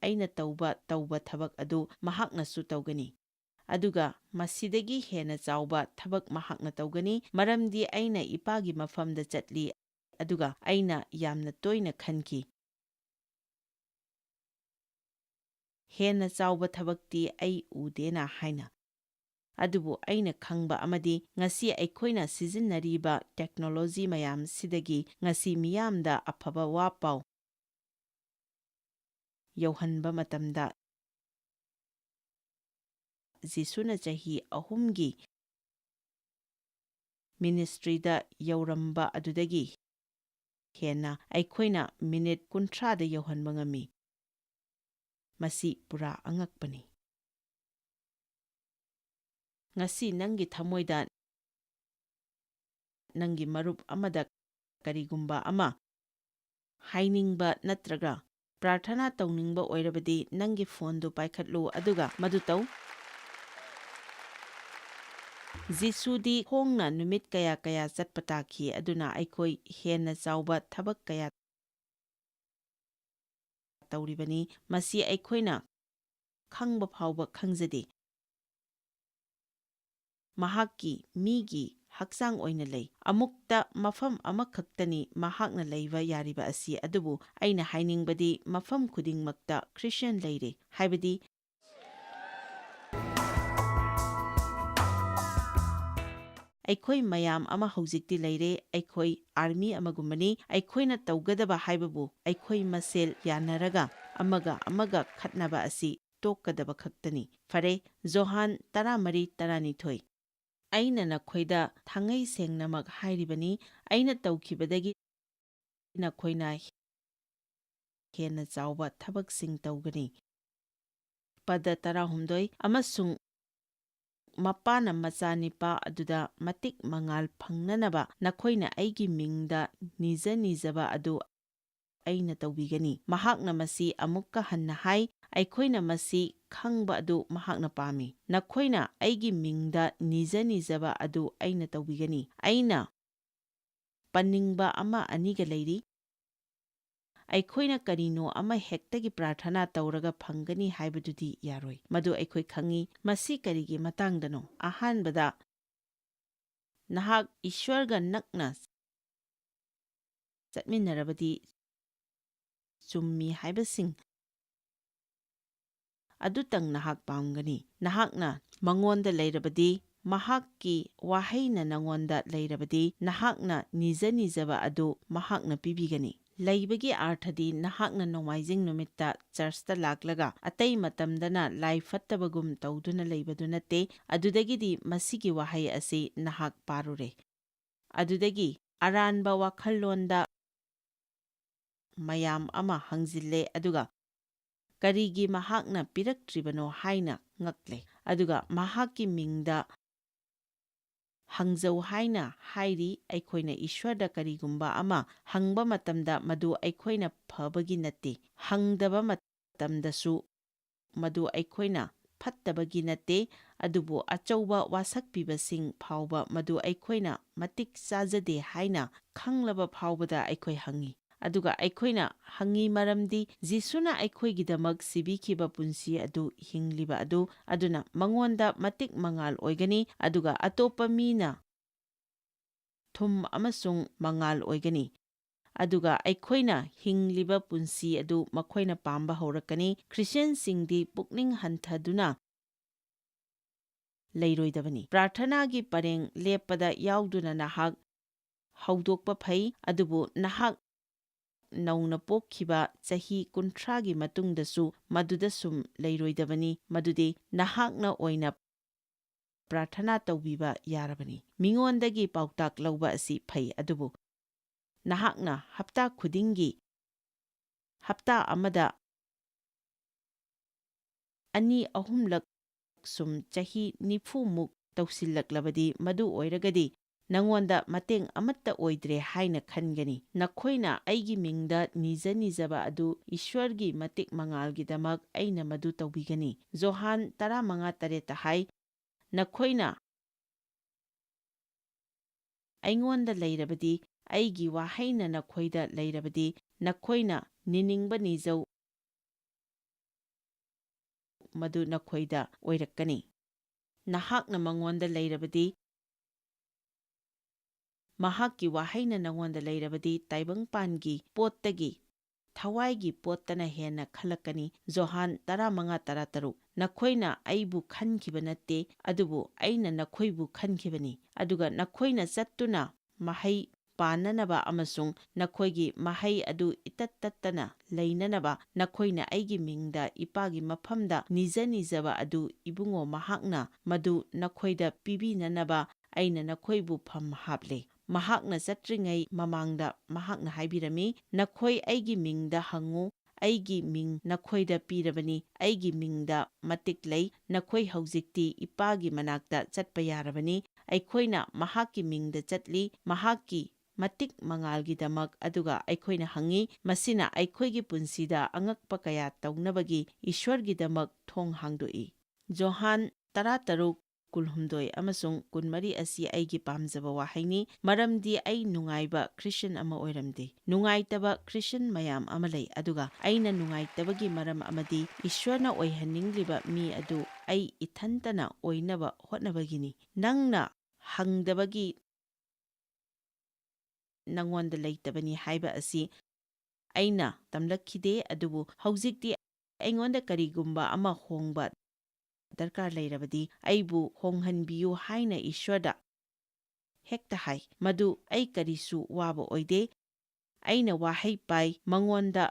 ꯑꯩꯅ ꯇꯧꯕ, ꯇꯧꯕ ꯊꯕꯛ ꯑꯗꯨ ꯃꯍꯥꯛꯅꯁꯨ ꯇꯧꯒꯅꯤ꯫ ꯑꯗꯨꯒ ꯃꯁꯤꯗꯒꯤ ꯍꯦꯟꯅ ꯆꯥꯎꯕ ꯊꯕꯛ ꯃꯍꯥꯛꯅ ꯇꯧꯒꯅꯤ, ꯃꯔꯝꯗꯤ ꯑꯩꯅ ꯏꯄꯥꯒꯤ ꯃꯐꯝꯗ ꯆꯠꯂꯤ, ꯑꯗꯨꯒ ꯑꯩꯅ ꯌꯥꯝꯅ ꯇꯣꯏꯅ ꯈꯟꯈꯤ, "ꯍꯦꯟꯅ ꯆꯥꯎꯕ ꯊꯕꯛꯇꯤ ꯑꯩ ꯎꯗꯦꯅ" ꯍꯥꯏꯅ꯫ ꯑꯗꯨꯕꯨ ꯑꯩꯅ ꯈꯪꯕ ꯑꯃꯗꯤ ꯉꯁꯤ ꯑꯩꯈꯣꯏꯅ ꯁꯤꯖꯤꯟꯅꯔꯤꯕ ꯇꯦꯛꯅꯣꯂꯣꯖꯤ ꯃꯌꯥꯝꯁꯤꯗꯒꯤ ꯉꯁꯤ ꯃꯤꯌꯥꯝꯗ ꯑꯐꯕ ꯋꯥ ꯄꯥꯎ ꯌꯧꯍꯟꯕ ꯃꯇꯝꯗ, ꯖꯤꯁꯨꯅ ꯆꯍꯤ ꯑꯍꯨꯝꯒꯤ ꯃꯤꯅꯤꯁꯇ꯭ꯔꯤꯗ ꯌꯧꯔꯝꯕ ꯑꯗꯨꯗꯒꯤ ꯍꯦꯟꯅ ꯑꯩꯈꯣꯏꯅ ꯃꯤꯅꯤꯠ ꯀꯨꯟꯊ꯭ꯔꯥꯗ ꯌꯧꯍꯟꯕ ꯉꯝꯃꯤ꯫ ꯃꯁꯤ ꯄꯨꯔꯥ ꯑꯉꯛꯄꯅꯤ꯫ ꯉꯁꯤ ꯅꯪꯒꯤ ꯊꯃꯣꯏꯗ, ꯅꯪꯒꯤ ꯃꯔꯨꯞ ꯑꯃꯗ ꯀꯔꯤꯒꯨꯝꯕ ꯑꯃ ꯍꯥꯏꯅꯤꯡꯕ ꯅꯠꯇ꯭ꯔꯒ ꯄ꯭ꯔꯥꯔꯊꯅꯥ ꯇꯧꯅꯤꯡꯕ ꯑꯣꯏꯔꯕꯗꯤ, ꯅꯪꯒꯤ ꯐꯣꯟꯗꯨ ꯄꯥꯏꯈꯠꯂꯨ ꯑꯗꯨꯒ ꯃꯗꯨ ꯇꯧ꯫ ꯖꯤꯁꯨꯗꯤ ꯈꯣꯡꯅ ꯅꯨꯃꯤꯠ ꯀꯌꯥ ꯀꯌꯥ ꯆꯠꯄ ꯇꯥꯈꯤ, ꯑꯗꯨꯅ ꯑꯩꯈꯣꯏ ꯍꯦꯟꯅ ꯆꯥꯎꯕ ꯊꯕꯛ ꯀꯌꯥ ꯇꯧꯔꯤꯕꯅꯤ꯫ ꯃꯁꯤ ꯑꯩꯈꯣꯏꯅ ꯈꯪꯕ ꯐꯥꯎꯕ ꯈꯪꯖꯗꯦ꯫ ꯃꯍꯥꯛꯀꯤ ꯃꯤꯒꯤ ꯍꯛꯆꯥꯡ ꯑꯣꯏꯅ ꯂꯩ꯫ ꯑꯃꯨꯛꯇ ꯃꯐꯝ ꯑꯃꯈꯛꯇꯅꯤ ꯃꯍꯥꯛꯅ ꯂꯩꯕ ꯌꯥꯔꯤꯕ ꯑꯁꯤ, ꯑꯗꯨꯕꯨ ꯑꯩꯅ ꯍꯥꯏꯅꯤꯡꯕꯗꯤ ꯃꯐꯝ ꯈꯨꯗꯤꯡꯃꯛꯇ ꯈ꯭ꯔꯤꯁꯇꯤꯌꯥꯟ ꯂꯩꯔꯦ, ꯍꯥꯏꯕꯗꯤ ꯑꯩꯈꯣꯏ ꯃꯌꯥꯝ ꯑꯃ ꯍꯧꯖꯤꯛꯇꯤ ꯂꯩꯔꯦ, ꯑꯩꯈꯣꯏ ꯑꯥꯔꯃꯤ ꯑꯃꯒꯨꯝꯕꯅꯤ, ꯑꯩꯈꯣꯏꯅ ꯇꯧꯒꯗꯕ ꯍꯥꯏꯕꯕꯨ ꯑꯩꯈꯣꯏ ꯃꯁꯦꯜ ꯌꯥꯅꯔꯒ ꯑꯃꯒ ꯑꯃꯒ ꯈꯠꯅꯕ ꯑꯁꯤ ꯇꯣꯛꯀꯗꯕ ꯈꯛꯇꯅꯤ꯫ ꯐꯔꯦ, ꯖꯣꯍꯥꯟ ꯇꯔꯥꯃꯔꯤ ꯇꯔꯥꯅꯤꯊꯣꯏ꯫ ꯑꯩꯅ ꯅꯈꯣꯏꯗ ꯊꯥꯡꯉꯩ ꯁꯦꯡꯅꯃꯛ ꯍꯥꯏꯔꯤꯕꯅꯤ, ꯑꯩꯅ ꯇꯧꯈꯤꯕꯗꯒꯤ ꯅꯈꯣꯏꯅ ꯍꯦꯟꯅ ꯆꯥꯎꯕ ꯊꯕꯛꯁꯤꯡ ꯇꯧꯒꯅꯤ꯫ ꯄꯗ ꯇꯔꯥꯍꯨꯝꯗꯣꯏ, ꯑꯃꯁꯨꯡ ꯃꯄꯥꯅ ꯃꯆꯥꯅꯤꯄꯥ ꯑꯗꯨꯗ ꯃꯇꯤꯛ ꯃꯉꯥꯜ ꯐꯪꯅꯅꯕ ꯅꯈꯣꯏꯅ ꯑꯩꯒꯤ ꯃꯤꯡꯗ ꯅꯤꯖ ꯅꯤꯖꯕ ꯑꯗꯨ ꯑꯩꯅ ꯇꯧꯕꯤꯒꯅꯤ꯫ ꯃꯍꯥꯛꯅ ꯃꯁꯤ ꯑꯃꯨꯛꯀ ꯍꯟꯅ ꯍꯥꯏ, ꯑꯩꯈꯣꯏꯅ ꯃꯁꯤ ꯈꯪꯕ ꯑꯗꯨ ꯃꯍꯥꯛꯅ ꯄꯥꯝꯃꯤ꯫ ꯅꯈꯣꯏꯅ ꯑꯩꯒꯤ ꯃꯤꯡꯗ ꯅꯤꯖ ꯅꯤꯖꯕ ꯑꯗꯨ ꯑꯩꯅ ꯇꯧꯕꯤꯒꯅꯤ꯫ ꯑꯩꯅ ꯄꯟꯅꯤꯡꯕ ꯑꯃ ꯑꯅꯤꯒ ꯂꯩꯔꯤ꯫ ꯑꯩꯈꯣꯏꯅ ꯀꯔꯤꯅꯣ ꯑꯃ ꯍꯦꯛꯇꯒꯤ ꯄ꯭ꯔꯥꯔꯊꯅꯥ ꯇꯧꯔꯒ ꯐꯪꯒꯅꯤ ꯍꯥꯏꯕꯗꯨꯗꯤ ꯌꯥꯔꯣꯏ꯫ ꯃꯗꯨ ꯑꯩꯈꯣꯏ ꯈꯪꯏ꯫ ꯃꯁꯤ ꯀꯔꯤꯒꯤ ꯃꯇꯥꯡꯗꯅꯣ? ꯑꯍꯥꯟꯕꯗ, ꯅꯍꯥꯛ ꯏꯁ꯭ꯋꯔꯒ ꯅꯛꯅ ꯆꯠꯃꯤꯟꯅꯔꯕꯗꯤ ꯆꯨꯝꯃꯤ ꯍꯥꯏꯕꯁꯤꯡ ꯑꯗꯨꯇꯪ ꯅꯍꯥꯛ ꯄꯥꯝꯒꯅꯤ꯫ ꯅꯍꯥꯛꯅ ꯃꯉꯣꯟꯗ ꯂꯩꯔꯕꯗꯤ, ꯃꯍꯥꯛꯀꯤ ꯋꯥꯍꯩꯅ ꯅꯉꯣꯟꯗ ꯂꯩꯔꯕꯗꯤ, ꯅꯍꯥꯛꯅ ꯅꯤꯖ ꯅꯤꯖꯕ ꯑꯗꯨ ꯃꯍꯥꯛꯅ ꯄꯤꯕꯤꯒꯅꯤ꯫ ꯂꯩꯕꯒꯤ ꯑꯥꯔꯊꯗꯤ ꯅꯍꯥꯛꯅ ꯅꯣꯡꯃꯥꯏꯖꯤꯡ ꯅꯨꯃꯤꯠꯇ ꯆꯔꯆꯇ ꯂꯥꯛꯂꯒ ꯑꯇꯩ ꯃꯇꯝꯗꯅ ꯂꯥꯏ ꯐꯠꯇꯕꯒꯨꯝ ꯇꯧꯗꯨꯅ ꯂꯩꯕꯗꯨ ꯅꯠꯇꯦ꯫ ꯑꯗꯨꯗꯒꯤꯗꯤ ꯃꯁꯤꯒꯤ ꯋꯥꯍꯩ ꯑꯁꯤ ꯅꯍꯥꯛ ꯄꯥꯔꯨꯔꯦ꯫ ꯑꯗꯨꯗꯒꯤ ꯑꯔꯥꯟꯕ ꯋꯥꯈꯜꯂꯣꯟꯗ ꯃꯌꯥꯝ ꯑꯃ ꯍꯪꯖꯤꯜꯂꯦ, ꯑꯗꯨꯒ ꯀꯔꯤꯒꯤ ꯃꯍꯥꯛꯅ ꯄꯤꯔꯛꯇ꯭ꯔꯤꯕꯅꯣ ꯍꯥꯏꯅ ꯉꯛꯂꯦ꯫ ꯑꯗꯨꯒ ꯃꯍꯥꯛꯀꯤ ꯃꯤꯡꯗ ꯍꯪꯖꯧ ꯍꯥꯏꯅ ꯍꯥꯏꯔꯤ꯫ ꯑꯩꯈꯣꯏꯅ ꯏꯁ꯭ꯋꯔꯗ ꯀꯔꯤꯒꯨꯝꯕ ꯑꯃ ꯍꯪꯕ ꯃꯇꯝꯗ ꯃꯗꯨ ꯑꯩꯈꯣꯏꯅ ꯐꯕꯒꯤ ꯅꯠꯇꯦ꯫ ꯍꯪꯗꯕ ꯃꯇꯝꯗꯁꯨ ꯃꯗꯨ ꯑꯩꯈꯣꯏꯅ ꯐꯠꯇꯕꯒꯤ ꯅꯠꯇꯦ, ꯑꯗꯨꯕꯨ ꯑꯆꯧꯕ ꯋꯥꯁꯛ ꯄꯤꯕꯁꯤꯡ ꯐꯥꯎꯕ ꯃꯗꯨ ꯑꯩꯈꯣꯏꯅ ꯃꯇꯤꯛ ꯆꯥꯖꯗꯦ ꯍꯥꯏꯅ ꯈꯪꯂꯕ ꯐꯥꯎꯕꯗ ꯑꯩꯈꯣꯏ ꯍꯪꯉꯤ꯫ ꯑꯗꯨꯒ ꯑꯩꯈꯣꯏꯅ ꯍꯪꯉꯤ ꯃꯔꯝꯗꯤ ꯖꯤꯁꯨꯅ ꯑꯩꯈꯣꯏꯒꯤꯗꯃꯛ ꯁꯤꯕꯤꯈꯤꯕ ꯄꯨꯟꯁꯤ ꯑꯗꯨ ꯍꯤꯡꯂꯤꯕ ꯑꯗꯨ, ꯑꯗꯨꯅ ꯃꯉꯣꯟꯗ ꯃꯇꯤꯛ ꯃꯉꯥꯜ ꯑꯣꯏꯒꯅꯤ, ꯑꯗꯨꯒ ꯑꯇꯣꯞꯄ ꯃꯤꯅ ꯊꯨꯝ ꯑꯃꯁꯨꯡ ꯃꯉꯥꯜ ꯑꯣꯏꯒꯅꯤ꯫ ꯑꯗꯨꯒ ꯑꯩꯈꯣꯏꯅ ꯍꯤꯡꯂꯤꯕ ꯄꯨꯟꯁꯤ ꯑꯗꯨ ꯃꯈꯣꯏꯅ ꯄꯥꯝꯕ ꯍꯧꯔꯛꯀꯅꯤ꯫ ꯈ꯭ꯔꯤꯁꯇꯤꯌꯥꯟꯁꯤꯡꯗꯤ ꯄꯨꯛꯅꯤꯡ ꯍꯟꯊꯗꯨꯅ ꯂꯩꯔꯣꯏꯗꯕꯅꯤ꯫ ꯄ꯭ꯔꯥꯔꯊꯅꯥꯒꯤ ꯄꯔꯦꯡ ꯂꯦꯞꯄꯗ ꯌꯥꯎꯗꯨꯅ ꯅꯍꯥꯛ ꯍꯧꯗꯣꯛꯄ ꯐꯩ, ꯑꯗꯨꯕꯨ ꯅꯍꯥꯛ ꯅꯧꯅ ꯄꯣꯛꯈꯤꯕ ꯆꯍꯤ ꯀꯨꯟꯊ꯭ꯔꯥꯒꯤ ꯃꯇꯨꯡꯗꯁꯨ ꯃꯗꯨꯗ ꯁꯨꯝ ꯂꯩꯔꯣꯏꯗꯕꯅꯤ, ꯃꯗꯨꯗꯤ ꯅꯍꯥꯛꯅ ꯑꯣꯏꯅ ꯄ꯭ꯔꯥꯔꯊꯅꯥ ꯇꯧꯕꯤꯕ ꯌꯥꯔꯕꯅꯤ꯫ ꯃꯤꯉꯣꯟꯗꯒꯤ ꯄꯥꯎꯇꯥꯛ ꯂꯧꯕ ꯑꯁꯤ ꯐꯩ, ꯑꯗꯨꯕꯨ ꯅꯍꯥꯛꯅ ꯍꯞꯇꯥ ꯈꯨꯗꯤꯡꯒꯤ, ꯍꯞꯇꯥ ꯑꯃꯗ ꯑꯅꯤ ꯑꯍꯨꯝꯂꯛ ꯁꯨꯝ ꯆꯍꯤ ꯅꯤꯐꯨꯃꯨꯛ ꯇꯧꯁꯤꯜꯂꯛꯂꯕꯗꯤ, ꯃꯗꯨ ꯑꯣꯏꯔꯒꯗꯤ ꯅꯉꯣꯟꯗ ꯃꯇꯦꯡ ꯑꯃꯠꯇ ꯑꯣꯏꯗ꯭ꯔꯦ ꯍꯥꯏꯅ ꯈꯟꯒꯅꯤ꯫ ꯅꯈꯣꯏꯅ ꯑꯩꯒꯤ ꯃꯤꯡꯗ ꯅꯤꯖ ꯅꯤꯖꯕ ꯑꯗꯨ ꯏꯁ꯭ꯋꯔꯒꯤ ꯃꯇꯤꯛ ꯃꯉꯥꯜꯒꯤꯗꯃꯛ ꯑꯩꯅ ꯃꯗꯨ ꯇꯧꯕꯤꯒꯅꯤ꯫ ꯖꯣꯍꯥꯟ ꯇꯔꯥꯃꯉꯥ ꯇꯔꯦꯠꯇ ꯍꯥꯏ, "ꯅꯈꯣꯏꯅ ꯑꯩꯉꯣꯟꯗ ꯂꯩꯔꯕꯗꯤ, ꯑꯩꯒꯤ ꯋꯥꯍꯩꯅ ꯅꯈꯣꯏꯗ ꯂꯩꯔꯕꯗꯤ, ꯅꯈꯣꯏꯅ ꯅꯤꯅꯤꯡꯕ ꯅꯤꯖꯧ, ꯃꯗꯨ ꯅꯈꯣꯏꯗ ꯑꯣꯏꯔꯛꯀꯅꯤ꯫ ꯅꯍꯥꯛꯅ ꯃꯉꯣꯟꯗ ꯂꯩꯔꯕꯗꯤ, ꯃꯍꯥꯛꯀꯤ ꯋꯥꯍꯩꯅ ꯅꯉꯣꯟꯗ ꯂꯩꯔꯕꯗꯤ, ꯇꯥꯏꯕꯪꯄꯥꯟꯒꯤ ꯄꯣꯠꯇꯒꯤ ꯊꯋꯥꯏꯒꯤ ꯄꯣꯠꯇꯅ ꯍꯦꯟꯅ ꯈꯜꯂꯛꯀꯅꯤ꯫" ꯖꯣꯍꯥꯟ ꯇꯔꯥꯃꯉꯥ ꯇꯔꯥꯇꯔꯨꯛ꯫ "ꯅꯈꯣꯏꯅ ꯑꯩꯕꯨ ꯈꯟꯈꯤꯕ ꯅꯠꯇꯦ, ꯑꯗꯨꯕꯨ ꯑꯩꯅ ꯅꯈꯣꯏꯕꯨ ꯈꯟꯈꯤꯕꯅꯤ, ꯑꯗꯨꯒ ꯅꯈꯣꯏꯅ ꯆꯠꯇꯨꯅ ꯃꯍꯩ ꯄꯥꯟꯅꯅꯕ ꯑꯃꯁꯨꯡ ꯅꯈꯣꯏꯒꯤ ꯃꯍꯩ ꯑꯗꯨ ꯏꯇꯠ ꯇꯠꯇꯅ ꯂꯩꯅꯅꯕ ꯅꯈꯣꯏꯅ ꯑꯩꯒꯤ ꯃꯤꯡꯗ ꯏꯄꯥꯒꯤ ꯃꯐꯝꯗ ꯅꯤꯖ ꯅꯤꯖꯕ ꯑꯗꯨ, ꯏꯕꯨꯡꯉꯣ, ꯃꯍꯥꯛꯅ ꯃꯗꯨ ꯅꯈꯣꯏꯗ ꯄꯤꯕꯤꯅꯅꯕ ꯑꯩꯅ ꯅꯈꯣꯏꯕꯨ ꯐꯝ ꯍꯥꯞꯂꯦ꯫ ꯃꯍꯥꯛꯅ ꯆꯠꯇ꯭ꯔꯤꯉꯩ ꯃꯃꯥꯡꯗ ꯃꯍꯥꯛꯅ ꯍꯥꯏꯕꯤꯔꯝꯃꯤ, 'ꯅꯈꯣꯏ ꯑꯩꯒꯤ ꯃꯤꯡꯗ ꯍꯪꯉꯨ, ꯑꯩꯒꯤ ꯃꯤꯡ ꯅꯈꯣꯏꯗ ꯄꯤꯔꯕꯅꯤ, ꯑꯩꯒꯤ ꯃꯤꯡꯗ ꯃꯇꯤꯛ ꯂꯩ꯫ ꯅꯈꯣꯏ ꯍꯧꯖꯤꯛꯇꯤ ꯏꯄꯥꯒꯤ ꯃꯅꯥꯛꯇ ꯆꯠꯄ ꯌꯥꯔꯕꯅꯤ꯫ ꯑꯩꯈꯣꯏꯅ ꯃꯍꯥꯛꯀꯤ ꯃꯤꯡꯗ ꯆꯠꯂꯤ, ꯃꯍꯥꯛꯀꯤ ꯃꯇꯤꯛ ꯃꯉꯥꯜꯒꯤꯗꯃꯛ, ꯑꯗꯨꯒ ꯑꯩꯈꯣꯏꯅ ꯍꯪꯉꯤ, ꯃꯁꯤꯅ ꯑꯩꯈꯣꯏꯒꯤ ꯄꯨꯟꯁꯤꯗ ꯑꯉꯛꯄ ꯀꯌꯥ ꯇꯧꯅꯕꯒꯤ ꯏꯁ꯭ꯋꯔꯒꯤꯗꯃꯛ ꯊꯣꯡ ꯍꯥꯡꯗꯣꯛꯏ꯫ ꯖꯣꯍꯥꯟ ꯇꯔꯥꯇꯔꯨꯛ, ꯀꯨꯟꯍꯨꯝꯗꯣꯏ ꯑꯃꯁꯨꯡ ꯀꯨꯟꯃꯔꯤ ꯑꯁꯤ ꯑꯩꯒꯤ ꯄꯥꯝꯖꯕ ꯋꯥꯍꯩꯅꯤ, ꯃꯔꯝꯗꯤ ꯑꯩ ꯅꯨꯡꯉꯥꯏꯕ ꯈ꯭ꯔꯤꯁꯇꯤꯌꯥꯟ ꯑꯃ ꯑꯣꯏꯔꯝꯗꯦ꯫ ꯅꯨꯡꯉꯥꯏꯇꯕ ꯈ꯭ꯔꯤꯁꯇꯤꯌꯥꯟ ꯃꯌꯥꯝ ꯑꯃ ꯂꯩ, ꯑꯗꯨꯒ ꯑꯩꯅ ꯅꯨꯡꯉꯥꯏꯇꯕꯒꯤ ꯃꯔꯝ ꯑꯃꯗꯤ ꯏꯁ꯭ꯋꯔꯅ ꯑꯣꯏꯍꯟꯅꯤꯡꯂꯤꯕ ꯃꯤ ꯑꯗꯨ ꯑꯩ ꯏꯊꯟꯇꯅ ꯑꯣꯏꯅꯕ ꯍꯣꯠꯅꯕꯒꯤꯅꯤ꯫ ꯅꯪꯅ ꯍꯪꯗꯕꯒꯤ ꯅꯉꯣꯟꯗ ꯂꯩꯇꯕꯅꯤ ꯍꯥꯏꯕ ꯑꯁꯤ ꯑꯩꯅ ꯇꯝꯂꯛꯈꯤꯗꯦ, ꯑꯗꯨꯕꯨ ꯍꯧꯖꯤꯛꯇꯤ ꯑꯩꯉꯣꯟꯗ ꯀꯔꯤꯒꯨꯝꯕ ꯑꯃ ꯍꯣꯡꯕ ꯗꯔꯀꯥꯔ ꯂꯩꯔꯕꯗꯤ ꯑꯩꯕꯨ ꯍꯣꯡꯍꯟꯕꯤꯌꯨ ꯍꯥꯏꯅ ꯏꯁ꯭ꯋꯔꯗ ꯍꯦꯛꯇ ꯍꯥꯏ꯫ ꯃꯗꯨ ꯑꯩ ꯀꯔꯤꯁꯨ ꯋꯥꯕ ꯑꯣꯏꯗꯦ꯫ ꯑꯩꯅ ꯋꯥꯍꯩ ꯄꯥꯏ, ꯃꯉꯣꯟꯗ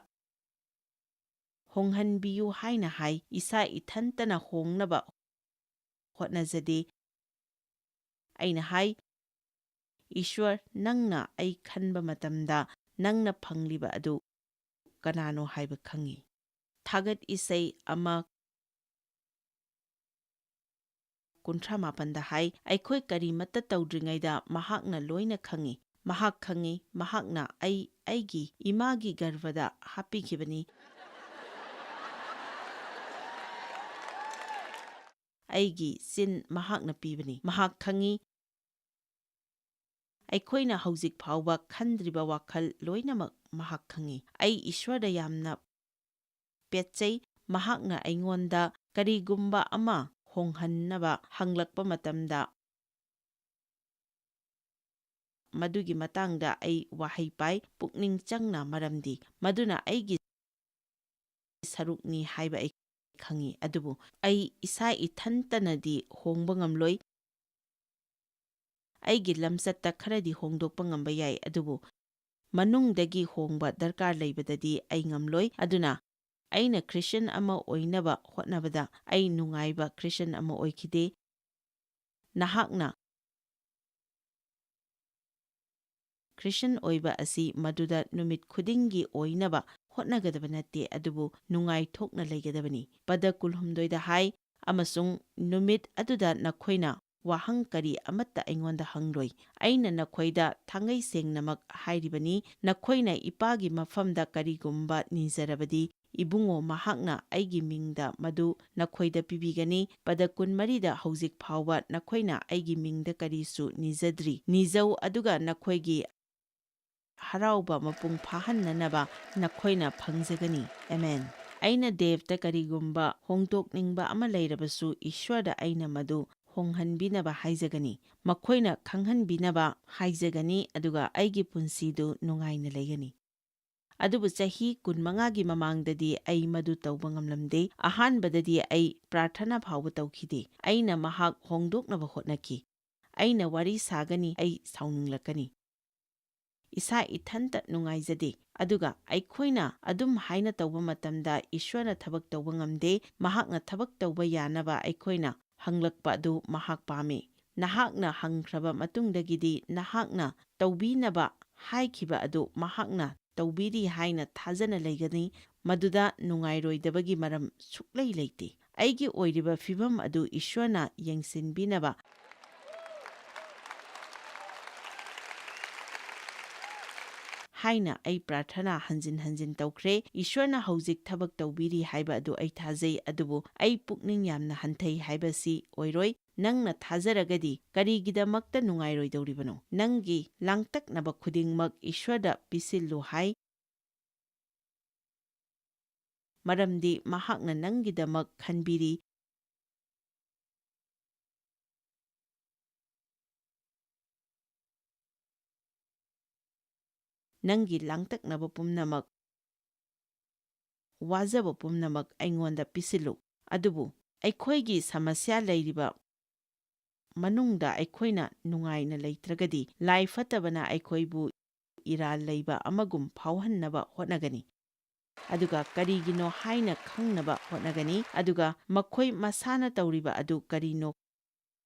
ꯍꯣꯡꯍꯟꯕꯤꯌꯨ ꯍꯥꯏꯅ ꯍꯥꯏ, ꯏꯁꯥ ꯏꯊꯟꯇꯅ ꯍꯣꯡꯅꯕ ꯍꯣꯠꯅꯖꯗꯦ꯫ ꯑꯩꯅ ꯍꯥꯏ, "ꯏꯁ꯭ꯋꯔ, ꯅꯪꯅ ꯑꯩ ꯈꯟꯕ ꯃꯇꯝꯗ ꯅꯪꯅ ꯐꯪꯂꯤꯕ ꯑꯗꯨ ꯀꯅꯥꯅꯣ ꯍꯥꯏꯕ ꯈꯪꯏ꯫" ꯊꯥꯒꯠ ꯏꯁꯩ ꯑꯃ ꯀꯨꯟꯊ꯭ꯔꯥ ꯃꯥꯄꯟꯗ ꯍꯥꯏ, "ꯑꯩꯈꯣꯏ ꯀꯔꯤꯃꯠꯇ ꯇꯧꯗ꯭ꯔꯤꯉꯩꯗ ꯃꯍꯥꯛꯅ ꯂꯣꯏꯅ ꯈꯪꯏ꯫ ꯃꯍꯥꯛ ꯈꯪꯏ, ꯃꯍꯥꯛꯅ ꯑꯩ ꯑꯩꯒꯤ ꯏꯃꯥꯒꯤ ꯒꯔꯚꯗ ꯍꯥꯞꯄꯤꯈꯤꯕꯅꯤ꯫ ꯑꯩꯒꯤ ꯆꯤꯟ ꯃꯍꯥꯛꯅ ꯄꯤꯕꯅꯤ꯫ ꯃꯍꯥꯛ ꯈꯪꯏ, ꯑꯩꯈꯣꯏꯅ ꯍꯧꯖꯤꯛ ꯐꯥꯎꯕ ꯈꯟꯗ꯭ꯔꯤꯕ ꯋꯥꯈꯜ ꯂꯣꯏꯅꯃꯛ ꯃꯍꯥꯛ ꯈꯪꯏ꯫ ꯑꯩ ꯏꯁ꯭ꯋꯔꯗ ꯌꯥꯝꯅ ꯄꯦꯠꯆꯩ꯫ ꯃꯍꯥꯛꯅ ꯑꯩꯉꯣꯟꯗ ꯀꯔꯤꯒꯨꯝꯕ ꯑꯃ ꯍꯣꯡꯍꯟꯅꯕ ꯍꯪꯂꯛꯄ ꯃꯇꯝꯗ, ꯃꯗꯨꯒꯤ ꯃꯇꯥꯡꯗ ꯑꯩ ꯋꯥꯍꯩ ꯄꯥꯏ, ꯄꯨꯛꯅꯤꯡ ꯆꯪꯅ, ꯃꯔꯝꯗꯤ ꯃꯗꯨꯅ ꯑꯩꯒꯤ ꯁꯔꯨꯛꯅꯤ ꯍꯥꯏꯕ ꯑꯩ ꯈꯪꯏ꯫ ꯑꯗꯨꯕꯨ ꯑꯩ ꯏꯁꯥ ꯏꯊꯟꯇꯅꯗꯤ ꯍꯣꯡꯕ ꯉꯝꯂꯣꯏ꯫ ꯑꯩꯒꯤ ꯂꯝꯆꯠꯇ ꯈꯔꯗꯤ ꯍꯣꯡꯗꯣꯛꯄ ꯉꯝꯕ ꯌꯥꯏ, ꯑꯗꯨꯕꯨ ꯃꯅꯨꯡꯗꯒꯤ ꯍꯣꯡꯕ ꯗꯔꯀꯥꯔ ꯂꯩꯕꯗꯗꯤ ꯑꯩ ꯉꯝꯂꯣꯏ꯫ ꯑꯗꯨꯅ ꯑꯩꯅ ꯈ꯭ꯔꯤꯁꯇꯤꯌꯥꯟ ꯑꯃ ꯑꯣꯏꯅꯕ ꯍꯣꯠꯅꯕꯗ ꯑꯩ ꯅꯨꯡꯉꯥꯏꯕ ꯈ꯭ꯔꯤꯁꯇꯤꯌꯥꯟ ꯑꯃ ꯑꯣꯏꯈꯤꯗꯦ꯫ ꯅꯍꯥꯛꯅ ꯈ꯭ꯔꯤꯁꯇꯤꯌꯥꯟ ꯑꯣꯏꯕ ꯑꯁꯤ ꯃꯗꯨꯗ ꯅꯨꯃꯤꯠ ꯈꯨꯗꯤꯡꯒꯤ ꯑꯣꯏꯅꯕ ꯍꯣꯠꯅꯒꯗꯕ ꯅꯠꯇꯦ, ꯑꯗꯨꯕꯨ ꯅꯨꯡꯉꯥꯏꯊꯣꯛꯅ ꯂꯩꯒꯗꯕꯅꯤ꯫ ꯄꯗ ꯀꯨꯟꯍꯨꯝꯗꯣꯏꯗ ꯍꯥꯏ, "ꯑꯃꯁꯨꯡ ꯅꯨꯃꯤꯠ ꯑꯗꯨꯗ ꯅꯈꯣꯏꯅ ꯋꯥꯍꯪ ꯀꯔꯤ ꯑꯃꯠꯇ ꯑꯩꯉꯣꯟꯗ ꯍꯪꯂꯣꯏ꯫ ꯑꯩꯅ ꯅꯈꯣꯏꯗ ꯊꯥꯡꯒꯩ ꯁꯦꯡꯅꯃꯛ ꯍꯥꯏꯔꯤꯕꯅꯤ, ꯅꯈꯣꯏꯅ ꯏꯄꯥꯒꯤ ꯃꯐꯝꯗ ꯀꯔꯤꯒꯨꯝꯕ ꯅꯤꯖꯔꯕꯗꯤ, ꯏꯕꯨꯡꯉꯣ, ꯃꯍꯥꯛꯅ ꯑꯩꯒꯤ ꯃꯤꯡꯗ ꯃꯗꯨ ꯅꯈꯣꯏꯗ ꯄꯤꯕꯤꯒꯅꯤ꯫" ꯄꯗ ꯀꯨꯟꯃꯔꯤꯗ, "ꯍꯧꯖꯤꯛ ꯐꯥꯎꯕ ꯅꯈꯣꯏꯅ ꯑꯩꯒꯤ ꯃꯤꯡꯗ ꯀꯔꯤꯁꯨ ꯅꯤꯖꯗ꯭ꯔꯤ꯫ ꯅꯤꯖꯧ, ꯑꯗꯨꯒ ꯅꯈꯣꯏꯒꯤ ꯍꯔꯥꯎꯕ ꯃꯄꯨꯡ ꯐꯥꯍꯟꯅꯅꯕ ꯅꯈꯣꯏꯅ ꯐꯪꯖꯒꯅꯤ꯫" ꯑꯦꯃꯦꯟ꯫ ꯑꯩꯅ ꯗꯦꯕꯇ ꯀꯔꯤꯒꯨꯝꯕ ꯍꯣꯡꯗꯣꯛꯅꯤꯡꯕ ꯑꯃ ꯂꯩꯔꯕꯁꯨ, ꯏꯁ꯭ꯋꯔꯗ ꯑꯩꯅ ꯃꯗꯨ ꯍꯣꯡꯍꯟꯕꯤꯅꯕ ꯍꯥꯏꯖꯒꯅꯤ꯫ ꯃꯈꯣꯏꯅ ꯈꯪꯍꯟꯕꯤꯅꯕ ꯍꯥꯏꯖꯒꯅꯤ, ꯑꯗꯨꯒ ꯑꯩꯒꯤ ꯄꯨꯟꯁꯤꯗꯨ ꯅꯨꯡꯉꯥꯏꯅ ꯂꯩꯒꯅꯤ꯫ ꯑꯗꯨꯕꯨ ꯆꯍꯤ ꯀꯨꯟꯃꯉꯥꯒꯤ ꯃꯃꯥꯡꯗꯗꯤ ꯑꯩ ꯃꯗꯨ ꯇꯧꯕ ꯉꯝꯂꯝꯗꯦ꯫ ꯑꯍꯥꯟꯕꯗꯗꯤ ꯑꯩ ꯄ꯭ꯔꯥꯔꯊꯅꯥ ꯐꯥꯎꯕ ꯇꯧꯈꯤꯗꯦ꯫ ꯑꯩꯅ ꯃꯍꯥꯛ ꯍꯣꯡꯗꯣꯛꯅꯕ ꯍꯣꯠꯅꯈꯤ꯫ ꯑꯩꯅ ꯋꯥꯔꯤ ꯁꯥꯒꯅꯤ, ꯑꯩ ꯁꯥꯎꯅꯤꯡꯂꯛꯀꯅꯤ꯫ ꯏꯁꯥ ꯏꯊꯟꯇ ꯅꯨꯡꯉꯥꯏꯖꯗꯦ꯫ ꯑꯗꯨꯒ ꯑꯩꯈꯣꯏꯅ ꯑꯗꯨꯝ ꯍꯥꯏꯅ ꯇꯧꯕ ꯃꯇꯝꯗ ꯏꯁ꯭ꯋꯔꯅ ꯊꯕꯛ ꯇꯧꯕ ꯉꯝꯗꯦ, ꯃꯍꯥꯛꯅ ꯊꯕꯛ ꯇꯧꯕ ꯌꯥꯅꯕ ꯑꯩꯈꯣꯏꯅ ꯍꯪꯂꯛꯄ ꯑꯗꯨ ꯃꯍꯥꯛ ꯄꯥꯝꯃꯤ꯫ ꯅꯍꯥꯛꯅ ꯍꯪꯈ꯭ꯔꯕ ꯃꯇꯨꯡꯗꯒꯤꯗꯤ ꯅꯍꯥꯛꯅ ꯇꯧꯕꯤꯅꯕ ꯍꯥꯏꯈꯤꯕ ꯑꯗꯨ ꯃꯍꯥꯛꯅ ꯇꯧꯕꯤꯔꯤ ꯍꯥꯏꯅ ꯊꯥꯖꯅ ꯂꯩꯒꯅꯤ, ꯃꯗꯨꯗ ꯅꯨꯡꯉꯥꯏꯔꯣꯏꯗꯕꯒꯤ ꯃꯔꯝ ꯁꯨꯛꯂꯩ ꯂꯩꯇꯦ꯫ ꯑꯩꯒꯤ ꯑꯣꯏꯔꯤꯕ ꯐꯤꯚꯝ ꯑꯗꯨ ꯏꯁ꯭ꯋꯔꯅ ꯌꯦꯡꯁꯤꯟꯕꯤꯅꯕ ꯍꯥꯏꯅ ꯑꯩ ꯄ꯭ꯔꯥꯔꯊꯅꯥ ꯍꯟꯖꯤꯟ ꯍꯟꯖꯤꯟ ꯇꯧꯈ꯭ꯔꯦ꯫ ꯏꯁ꯭ꯋꯔꯅ ꯍꯧꯖꯤꯛ ꯊꯕꯛ ꯇꯧꯕꯤꯔꯤ ꯍꯥꯏꯕ ꯑꯗꯨ ꯑꯩ ꯊꯥꯖꯩ, ꯑꯗꯨꯕꯨ ꯑꯩ ꯄꯨꯛꯅꯤꯡ ꯌꯥꯝꯅ ꯍꯟꯊꯩ ꯍꯥꯏꯕꯁꯤ ꯑꯣꯏꯔꯣꯏ꯫ ꯅꯪꯅ ꯊꯥꯖꯔꯒꯗꯤ ꯀꯔꯤꯒꯤꯗꯃꯛꯇ ꯅꯨꯡꯉꯥꯏꯔꯣꯏꯗꯧꯔꯤꯕꯅꯣ? ꯅꯪꯒꯤ ꯂꯥꯡꯇꯛꯅꯕ ꯈꯨꯗꯤꯡꯃꯛ ꯏꯁ꯭ꯋꯔꯗ ꯄꯤꯁꯤꯜꯂꯨ ꯍꯥꯏ, ꯃꯔꯝꯗꯤ ꯃꯍꯥꯛꯅ ꯅꯪꯒꯤꯗꯃꯛ ꯈꯟꯕꯤꯔꯤ꯫ ꯅꯪꯒꯤ ꯂꯥꯡꯇꯛꯅꯕ ꯄꯨꯝꯅꯃꯛ, ꯋꯥꯖꯕ ꯄꯨꯝꯅꯃꯛ ꯑꯩꯉꯣꯟꯗ ꯄꯤꯁꯤꯜꯂꯨ꯫ ꯑꯗꯨꯕꯨ ꯑꯩꯈꯣꯏꯒꯤ ꯁꯃꯁ꯭ꯌꯥ ꯂꯩꯔꯤꯕ ꯃꯅꯨꯡꯗ ꯑꯩꯈꯣꯏꯅ ꯅꯨꯡꯉꯥꯏꯅ ꯂꯩꯇ꯭ꯔꯒꯗꯤ, ꯂꯥꯏ ꯐꯠꯇꯕꯅ ꯑꯩꯈꯣꯏꯕꯨ ꯏꯔꯥꯜ ꯂꯩꯕ ꯑꯃꯒꯨꯝ ꯐꯥꯎꯍꯟꯅꯕ ꯍꯣꯠꯅꯒꯅꯤ꯫ ꯑꯗꯨꯒ ꯀꯔꯤꯒꯤꯅꯣ ꯍꯥꯏꯅ ꯈꯪꯅꯕ ꯍꯣꯠꯅꯒꯅꯤ꯫ ꯑꯗꯨꯒ ꯃꯈꯣꯏ ꯃꯁꯥꯅ ꯇꯧꯔꯤꯕ ꯑꯗꯨ ꯀꯔꯤꯅꯣ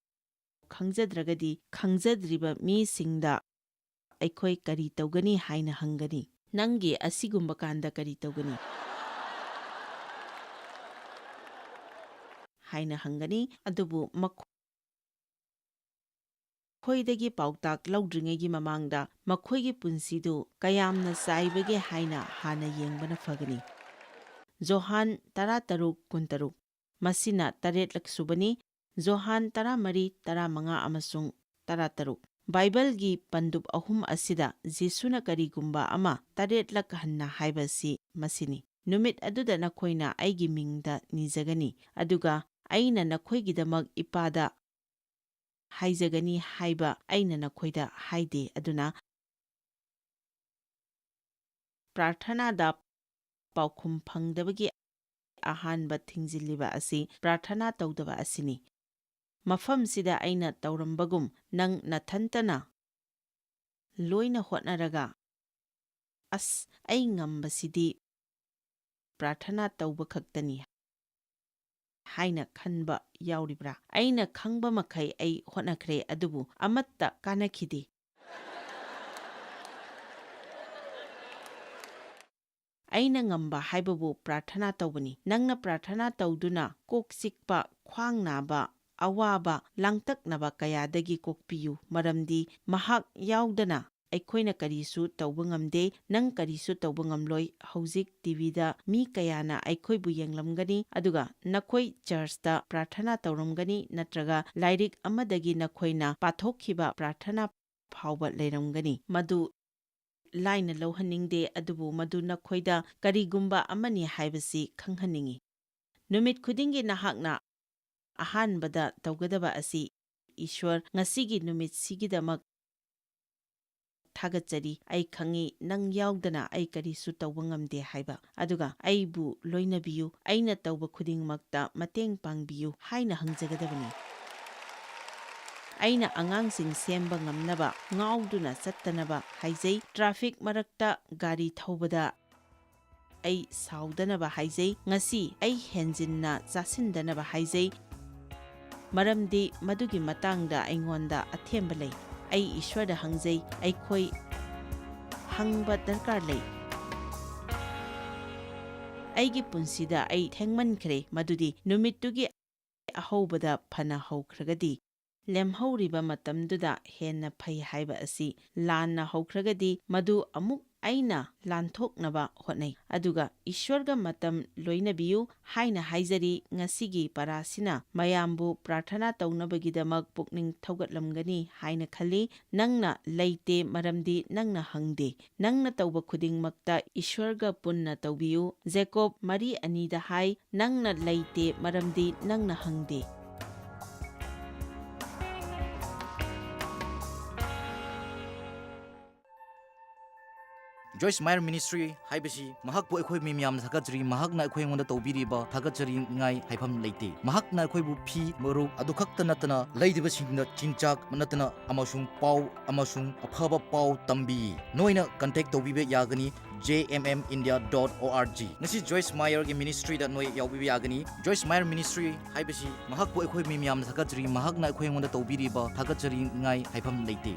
ꯈꯪꯖꯗ꯭ꯔꯒꯗꯤ, ꯈꯪꯖꯗ꯭ꯔꯤꯕ ꯃꯤꯁꯤꯡꯗ ꯑꯩꯈꯣꯏ ꯀꯔꯤ ꯇꯧꯒꯅꯤ ꯍꯥꯏꯅ ꯍꯪꯒꯅꯤ? "ꯅꯪꯒꯤ ꯑꯁꯤꯒꯨꯝꯕ ꯀꯥꯟꯗ ꯀꯔꯤ ꯇꯧꯒꯅꯤ?" ꯍꯥꯏꯅ ꯍꯪꯒꯅꯤ꯫ ꯑꯗꯨꯕꯨ ꯃꯈꯣꯏꯗꯒꯤ ꯄꯥꯎꯇꯥꯛ ꯂꯧꯗ꯭ꯔꯤꯉꯩꯒꯤ ꯃꯃꯥꯡꯗ ꯃꯈꯣꯏꯒꯤ ꯄꯨꯟꯁꯤꯗꯨ ꯀꯌꯥꯝꯅ ꯆꯥꯏꯕꯒꯦ ꯍꯥꯏꯅ ꯍꯥꯟꯅ ꯌꯦꯡꯕꯅ ꯐꯒꯅꯤ꯫ ꯖꯣꯍꯥꯟ ꯇꯔꯥꯇꯔꯨꯛ ꯀꯨꯟꯇꯔꯨꯛ꯫ ꯃꯁꯤꯅ ꯇꯔꯦꯠꯂꯛ ꯁꯨꯕꯅꯤ꯫ ꯖꯣꯍꯥꯟ ꯇꯔꯥꯃꯔꯤ, ꯇꯔꯥꯃꯉꯥ ꯑꯃꯁꯨꯡ ꯇꯔꯥꯇꯔꯨꯛ꯫ ꯕꯥꯏꯕꯜꯒꯤ ꯄꯟꯗꯨꯞ ꯑꯍꯨꯝ ꯑꯁꯤꯗ ꯖꯤꯁꯨꯅ ꯀꯔꯤꯒꯨꯝꯕ ꯑꯃ ꯇꯔꯦꯠꯂꯛ ꯍꯟꯅ ꯍꯥꯏꯕꯁꯤ ꯃꯁꯤꯅꯤ, "ꯅꯨꯃꯤꯠ ꯑꯗꯨꯗ ꯅꯈꯣꯏꯅ ꯑꯩꯒꯤ ꯃꯤꯡꯗ ꯅꯤꯖꯒꯅꯤ, ꯑꯗꯨꯒ ꯑꯩꯅ ꯅꯈꯣꯏꯒꯤꯗꯃꯛ ꯏꯄꯥꯗ ꯍꯥꯏꯖꯒꯅꯤ ꯍꯥꯏꯕ ꯑꯩꯅ ꯅꯈꯣꯏꯗ ꯍꯥꯏꯗꯦ꯫ ꯑꯗꯨꯅ ꯄ꯭ꯔꯥꯔꯊꯅꯥꯗ ꯄꯥꯎꯈꯨꯝ ꯐꯪꯗꯕꯒꯤ ꯑꯍꯥꯟꯕ ꯊꯤꯡꯖꯤꯜꯂꯤꯕ ꯑꯁꯤ ꯄ꯭ꯔꯥꯔꯊꯅꯥ ꯇꯧꯗꯕ ꯑꯁꯤꯅꯤ꯫ ꯃꯐꯝꯁꯤꯗ ꯑꯩꯅ ꯇꯧꯔꯝꯕꯒꯨꯝ ꯅꯪ ꯅꯊꯟꯇꯅ ꯂꯣꯏꯅ ꯍꯣꯠꯅꯔꯒ, "ꯑꯁ, ꯑꯩ ꯉꯝꯕꯁꯤꯗꯤ ꯄ꯭ꯔꯥꯔꯊꯅꯥ ꯇꯧꯕ ꯈꯛꯇꯅꯤ" ꯍꯥꯏꯅ ꯈꯟꯕ ꯌꯥꯎꯔꯤꯕ꯭ꯔꯥ? ꯑꯩꯅ ꯈꯪꯕ ꯃꯈꯩ ꯑꯩ ꯍꯣꯠꯅꯈ꯭ꯔꯦ, ꯑꯗꯨꯕꯨ ꯑꯃꯠꯇ ꯀꯥꯟꯅꯈꯤꯗꯦ꯫ ꯑꯩꯅ ꯉꯝꯕ ꯍꯥꯏꯕꯕꯨ ꯄ꯭ꯔꯥꯔꯊꯅꯥ ꯇꯧꯕꯅꯤ꯫ ꯅꯪꯅ ꯄ꯭ꯔꯥꯔꯊꯅꯥ ꯇꯧꯗꯨꯅ ꯀꯣꯛ ꯆꯤꯛꯄ, ꯈ꯭ꯋꯥꯡ ꯅꯥꯕ, ꯑꯋꯥꯕ, ꯂꯥꯡꯇꯛꯅꯕ ꯀꯌꯥꯗꯒꯤ ꯀꯣꯛꯄꯤꯌꯨ, ꯃꯔꯝꯗꯤ ꯃꯍꯥꯛ ꯌꯥꯎꯗꯅ ꯑꯩꯈꯣꯏꯅ ꯀꯔꯤꯁꯨ ꯇꯧꯕ ꯉꯝꯗꯦ꯫ ꯅꯪ ꯀꯔꯤꯁꯨ ꯇꯧꯕ ꯉꯝꯂꯣꯏ꯫ ꯍꯧꯖꯤꯛ ꯇꯤ ꯚꯤꯗ ꯃꯤ ꯀꯌꯥꯅ ꯑꯩꯈꯣꯏꯕꯨ ꯌꯦꯡꯂꯝꯒꯅꯤ, ꯑꯗꯨꯒ ꯅꯈꯣꯏ ꯆꯔꯆꯇ ꯄ꯭ꯔꯥꯔꯊꯅꯥ ꯇꯧꯔꯝꯒꯅꯤ, ꯅꯠꯇ꯭ꯔꯒ ꯂꯥꯏꯔꯤꯛ ꯑꯃꯗꯒꯤ ꯅꯈꯣꯏꯅ ꯄꯥꯊꯣꯛꯈꯤꯕ ꯄ꯭ꯔꯥꯔꯊꯅꯥ ꯐꯥꯎꯕ ꯂꯩꯔꯝꯒꯅꯤ꯫ ꯃꯗꯨ ꯂꯥꯏꯅ ꯂꯧꯍꯟꯅꯤꯡꯗꯦ, ꯑꯗꯨꯕꯨ ꯃꯗꯨ ꯅꯈꯣꯏꯗ ꯀꯔꯤꯒꯨꯝꯕ ꯑꯃꯅꯤ ꯍꯥꯏꯕꯁꯤ ꯈꯪꯍꯟꯅꯤꯡꯏ꯫ ꯅꯨꯃꯤꯠ ꯈꯨꯗꯤꯡꯒꯤ ꯅꯍꯥꯛꯅ ꯑꯍꯥꯟꯕꯗ ꯇꯧꯒꯗꯕ ꯑꯁꯤ, "ꯏꯁ꯭ꯋꯔ, ꯉꯁꯤꯒꯤ ꯅꯨꯃꯤꯠꯁꯤꯒꯤꯗꯃꯛ ꯊꯥꯒꯠꯆꯔꯤ꯫ ꯑꯩ ꯈꯪꯏ ꯅꯪ ꯌꯥꯎꯗꯅ ꯑꯩ ꯀꯔꯤꯁꯨ ꯇꯧꯕ ꯉꯝꯗꯦ ꯍꯥꯏꯕ꯫ ꯑꯗꯨꯒ ꯑꯩꯕꯨ ꯂꯣꯏꯅꯕꯤꯌꯨ, ꯑꯩꯅ ꯇꯧꯕ ꯈꯨꯗꯤꯡꯃꯛꯇ ꯃꯇꯦꯡ ꯄꯥꯡꯕꯤꯌꯨ" ꯍꯥꯏꯅ ꯍꯪꯖꯒꯗꯕꯅꯤ꯫ ꯑꯩꯅ ꯑꯉꯥꯡꯁꯤꯡ ꯁꯦꯝꯕ ꯉꯝꯅꯕ, ꯉꯥꯎꯗꯨꯅ ꯆꯠꯇꯅꯕ ꯍꯥꯏꯖꯩ, ꯇ꯭ꯔꯥꯐꯤꯛ ꯃꯔꯛꯇ ꯒꯥꯔꯤ ꯊꯧꯕꯗ ꯑꯩ ꯁꯥꯎꯗꯅꯕ ꯍꯥꯏꯖꯩ, ꯉꯁꯤ ꯑꯩ ꯍꯦꯟꯖꯤꯟꯅ ꯆꯥꯁꯤꯟꯗꯅꯕ ꯍꯥꯏꯖꯩ, ꯃꯔꯝꯗꯤ ꯃꯗꯨꯒꯤ ꯃꯇꯥꯡꯗ ꯑꯩꯉꯣꯟꯗ ꯑꯊꯦꯝꯕ ꯂꯩ꯫ ꯑꯩ ꯏꯁ꯭ꯋꯔꯗ ꯍꯪꯖꯩ, ꯑꯩꯈꯣꯏ ꯍꯪꯕ ꯗꯔꯀꯥꯔ ꯂꯩ꯫ ꯑꯩꯒꯤ ꯄꯨꯟꯁꯤꯗ ꯑꯩ ꯊꯦꯡꯃꯟꯈ꯭ꯔꯦ, ꯃꯗꯨꯗꯤ ꯅꯨꯃꯤꯠꯇꯨꯒꯤ ꯑꯍꯧꯕꯗ ꯐꯅ ꯍꯧꯈ꯭ꯔꯒꯗꯤ, ꯂꯦꯝꯍꯧꯔꯤꯕ ꯃꯇꯝꯗꯨꯗ ꯍꯦꯟꯅ ꯐꯩ ꯍꯥꯏꯕ ꯑꯁꯤ ꯂꯥꯟꯅ ꯍꯧꯈ꯭ꯔꯒꯗꯤ, ꯃꯗꯨ ꯑꯃꯨꯛ ꯑꯩꯅ ꯂꯥꯟꯊꯣꯛꯅꯕ ꯍꯣꯠꯅꯩ꯫ ꯑꯗꯨꯒ ꯏꯁ꯭ꯋꯔꯒ ꯃꯇꯝ ꯂꯣꯏꯅꯕꯤꯌꯨ ꯍꯥꯏꯅ ꯍꯥꯏꯖꯔꯤ꯫ ꯉꯁꯤꯒꯤ ꯄꯔꯥꯁꯤꯅ ꯃꯌꯥꯝꯕꯨ ꯄ꯭ꯔꯥꯔꯊꯅꯥ ꯇꯧꯅꯕꯒꯤꯗꯃꯛ ꯄꯨꯛꯅꯤꯡ ꯊꯧꯒꯠꯂꯝꯒꯅꯤ ꯍꯥꯏꯅ ꯈꯜꯂꯤ꯫ ꯅꯪꯅ ꯂꯩꯇꯦ, ꯃꯔꯝꯗꯤ ꯅꯪꯅ ꯍꯪꯗꯦ꯫ ꯅꯪꯅ ꯇꯧꯕ ꯈꯨꯗꯤꯡꯃꯛꯇ ꯏꯁ꯭ꯋꯔꯒ ꯄꯨꯟꯅ ꯇꯧꯕꯤꯌꯨ꯫ ꯖꯦꯀꯣꯕ ꯃꯔꯤ ꯑꯅꯤꯗ ꯍꯥꯏ, "ꯅꯪꯅ ꯂꯩꯇꯦ, ꯃꯔꯝꯗꯤ ꯅꯪꯅ ꯍꯪꯗꯦ"꯫ Joyce Meyer Ministry ꯍꯥꯏꯕꯁꯤ ꯃꯍꯥꯛꯄꯨ ꯑꯩꯈꯣꯏ ꯃꯤ ꯃꯌꯥꯝꯅ ꯊꯥꯒꯠꯆꯔꯤ꯫ ꯃꯍꯥꯛꯅ ꯑꯩꯈꯣꯏ ꯑꯩꯉꯣꯟꯗ ꯇꯧꯕꯤꯔꯤꯕ ꯊꯥꯒꯠꯆꯅꯤꯡꯉꯥꯏ ꯍꯥꯏꯐꯝ ꯂꯩꯇꯦ꯫ ꯃꯍꯥꯛꯅ ꯑꯩꯈꯣꯏꯕꯨ ꯐꯤ ꯃꯔꯨꯞ ꯑꯗꯨ ꯈꯛꯇ ꯅꯠꯇꯅ ꯂꯩꯔꯤꯕꯁꯤꯡꯗ ꯆꯤꯟꯖꯥꯛ ꯅꯠꯇꯅ ꯑꯃꯁꯨꯡ ꯄꯥꯎ ꯑꯃꯁꯨꯡ ꯑꯐꯕ ꯄꯥꯎ ꯇꯝꯕꯤ꯫ ꯅꯣꯏꯅ contact ꯇꯧꯕꯤꯕ ꯌꯥꯒꯅꯤ J M M India dot O R G꯫ ꯉꯁꯤ Joyce Meyer ꯒꯤ ministry ꯗ ꯅꯣꯏ ꯌꯥꯎꯕꯤꯕ ꯌꯥꯒꯅꯤ꯫ Joyce Meyer Ministry ꯍꯥꯏꯕꯁꯤ ꯃꯍꯥꯛꯄꯨ ꯑꯩꯈꯣꯏ ꯃꯤ ꯃꯌꯥꯝꯅ ꯊꯥꯒꯠꯆꯔꯤ꯫ ꯃꯍꯥꯛꯅ ꯑꯩꯈꯣꯏ ꯑꯩꯉꯣꯟꯗ ꯇꯧꯕꯤꯔꯤꯕ ꯊꯥꯒꯠꯆꯅꯤꯡꯉꯥꯏ ꯍꯥꯏꯐꯝ ꯂꯩꯇꯦ꯫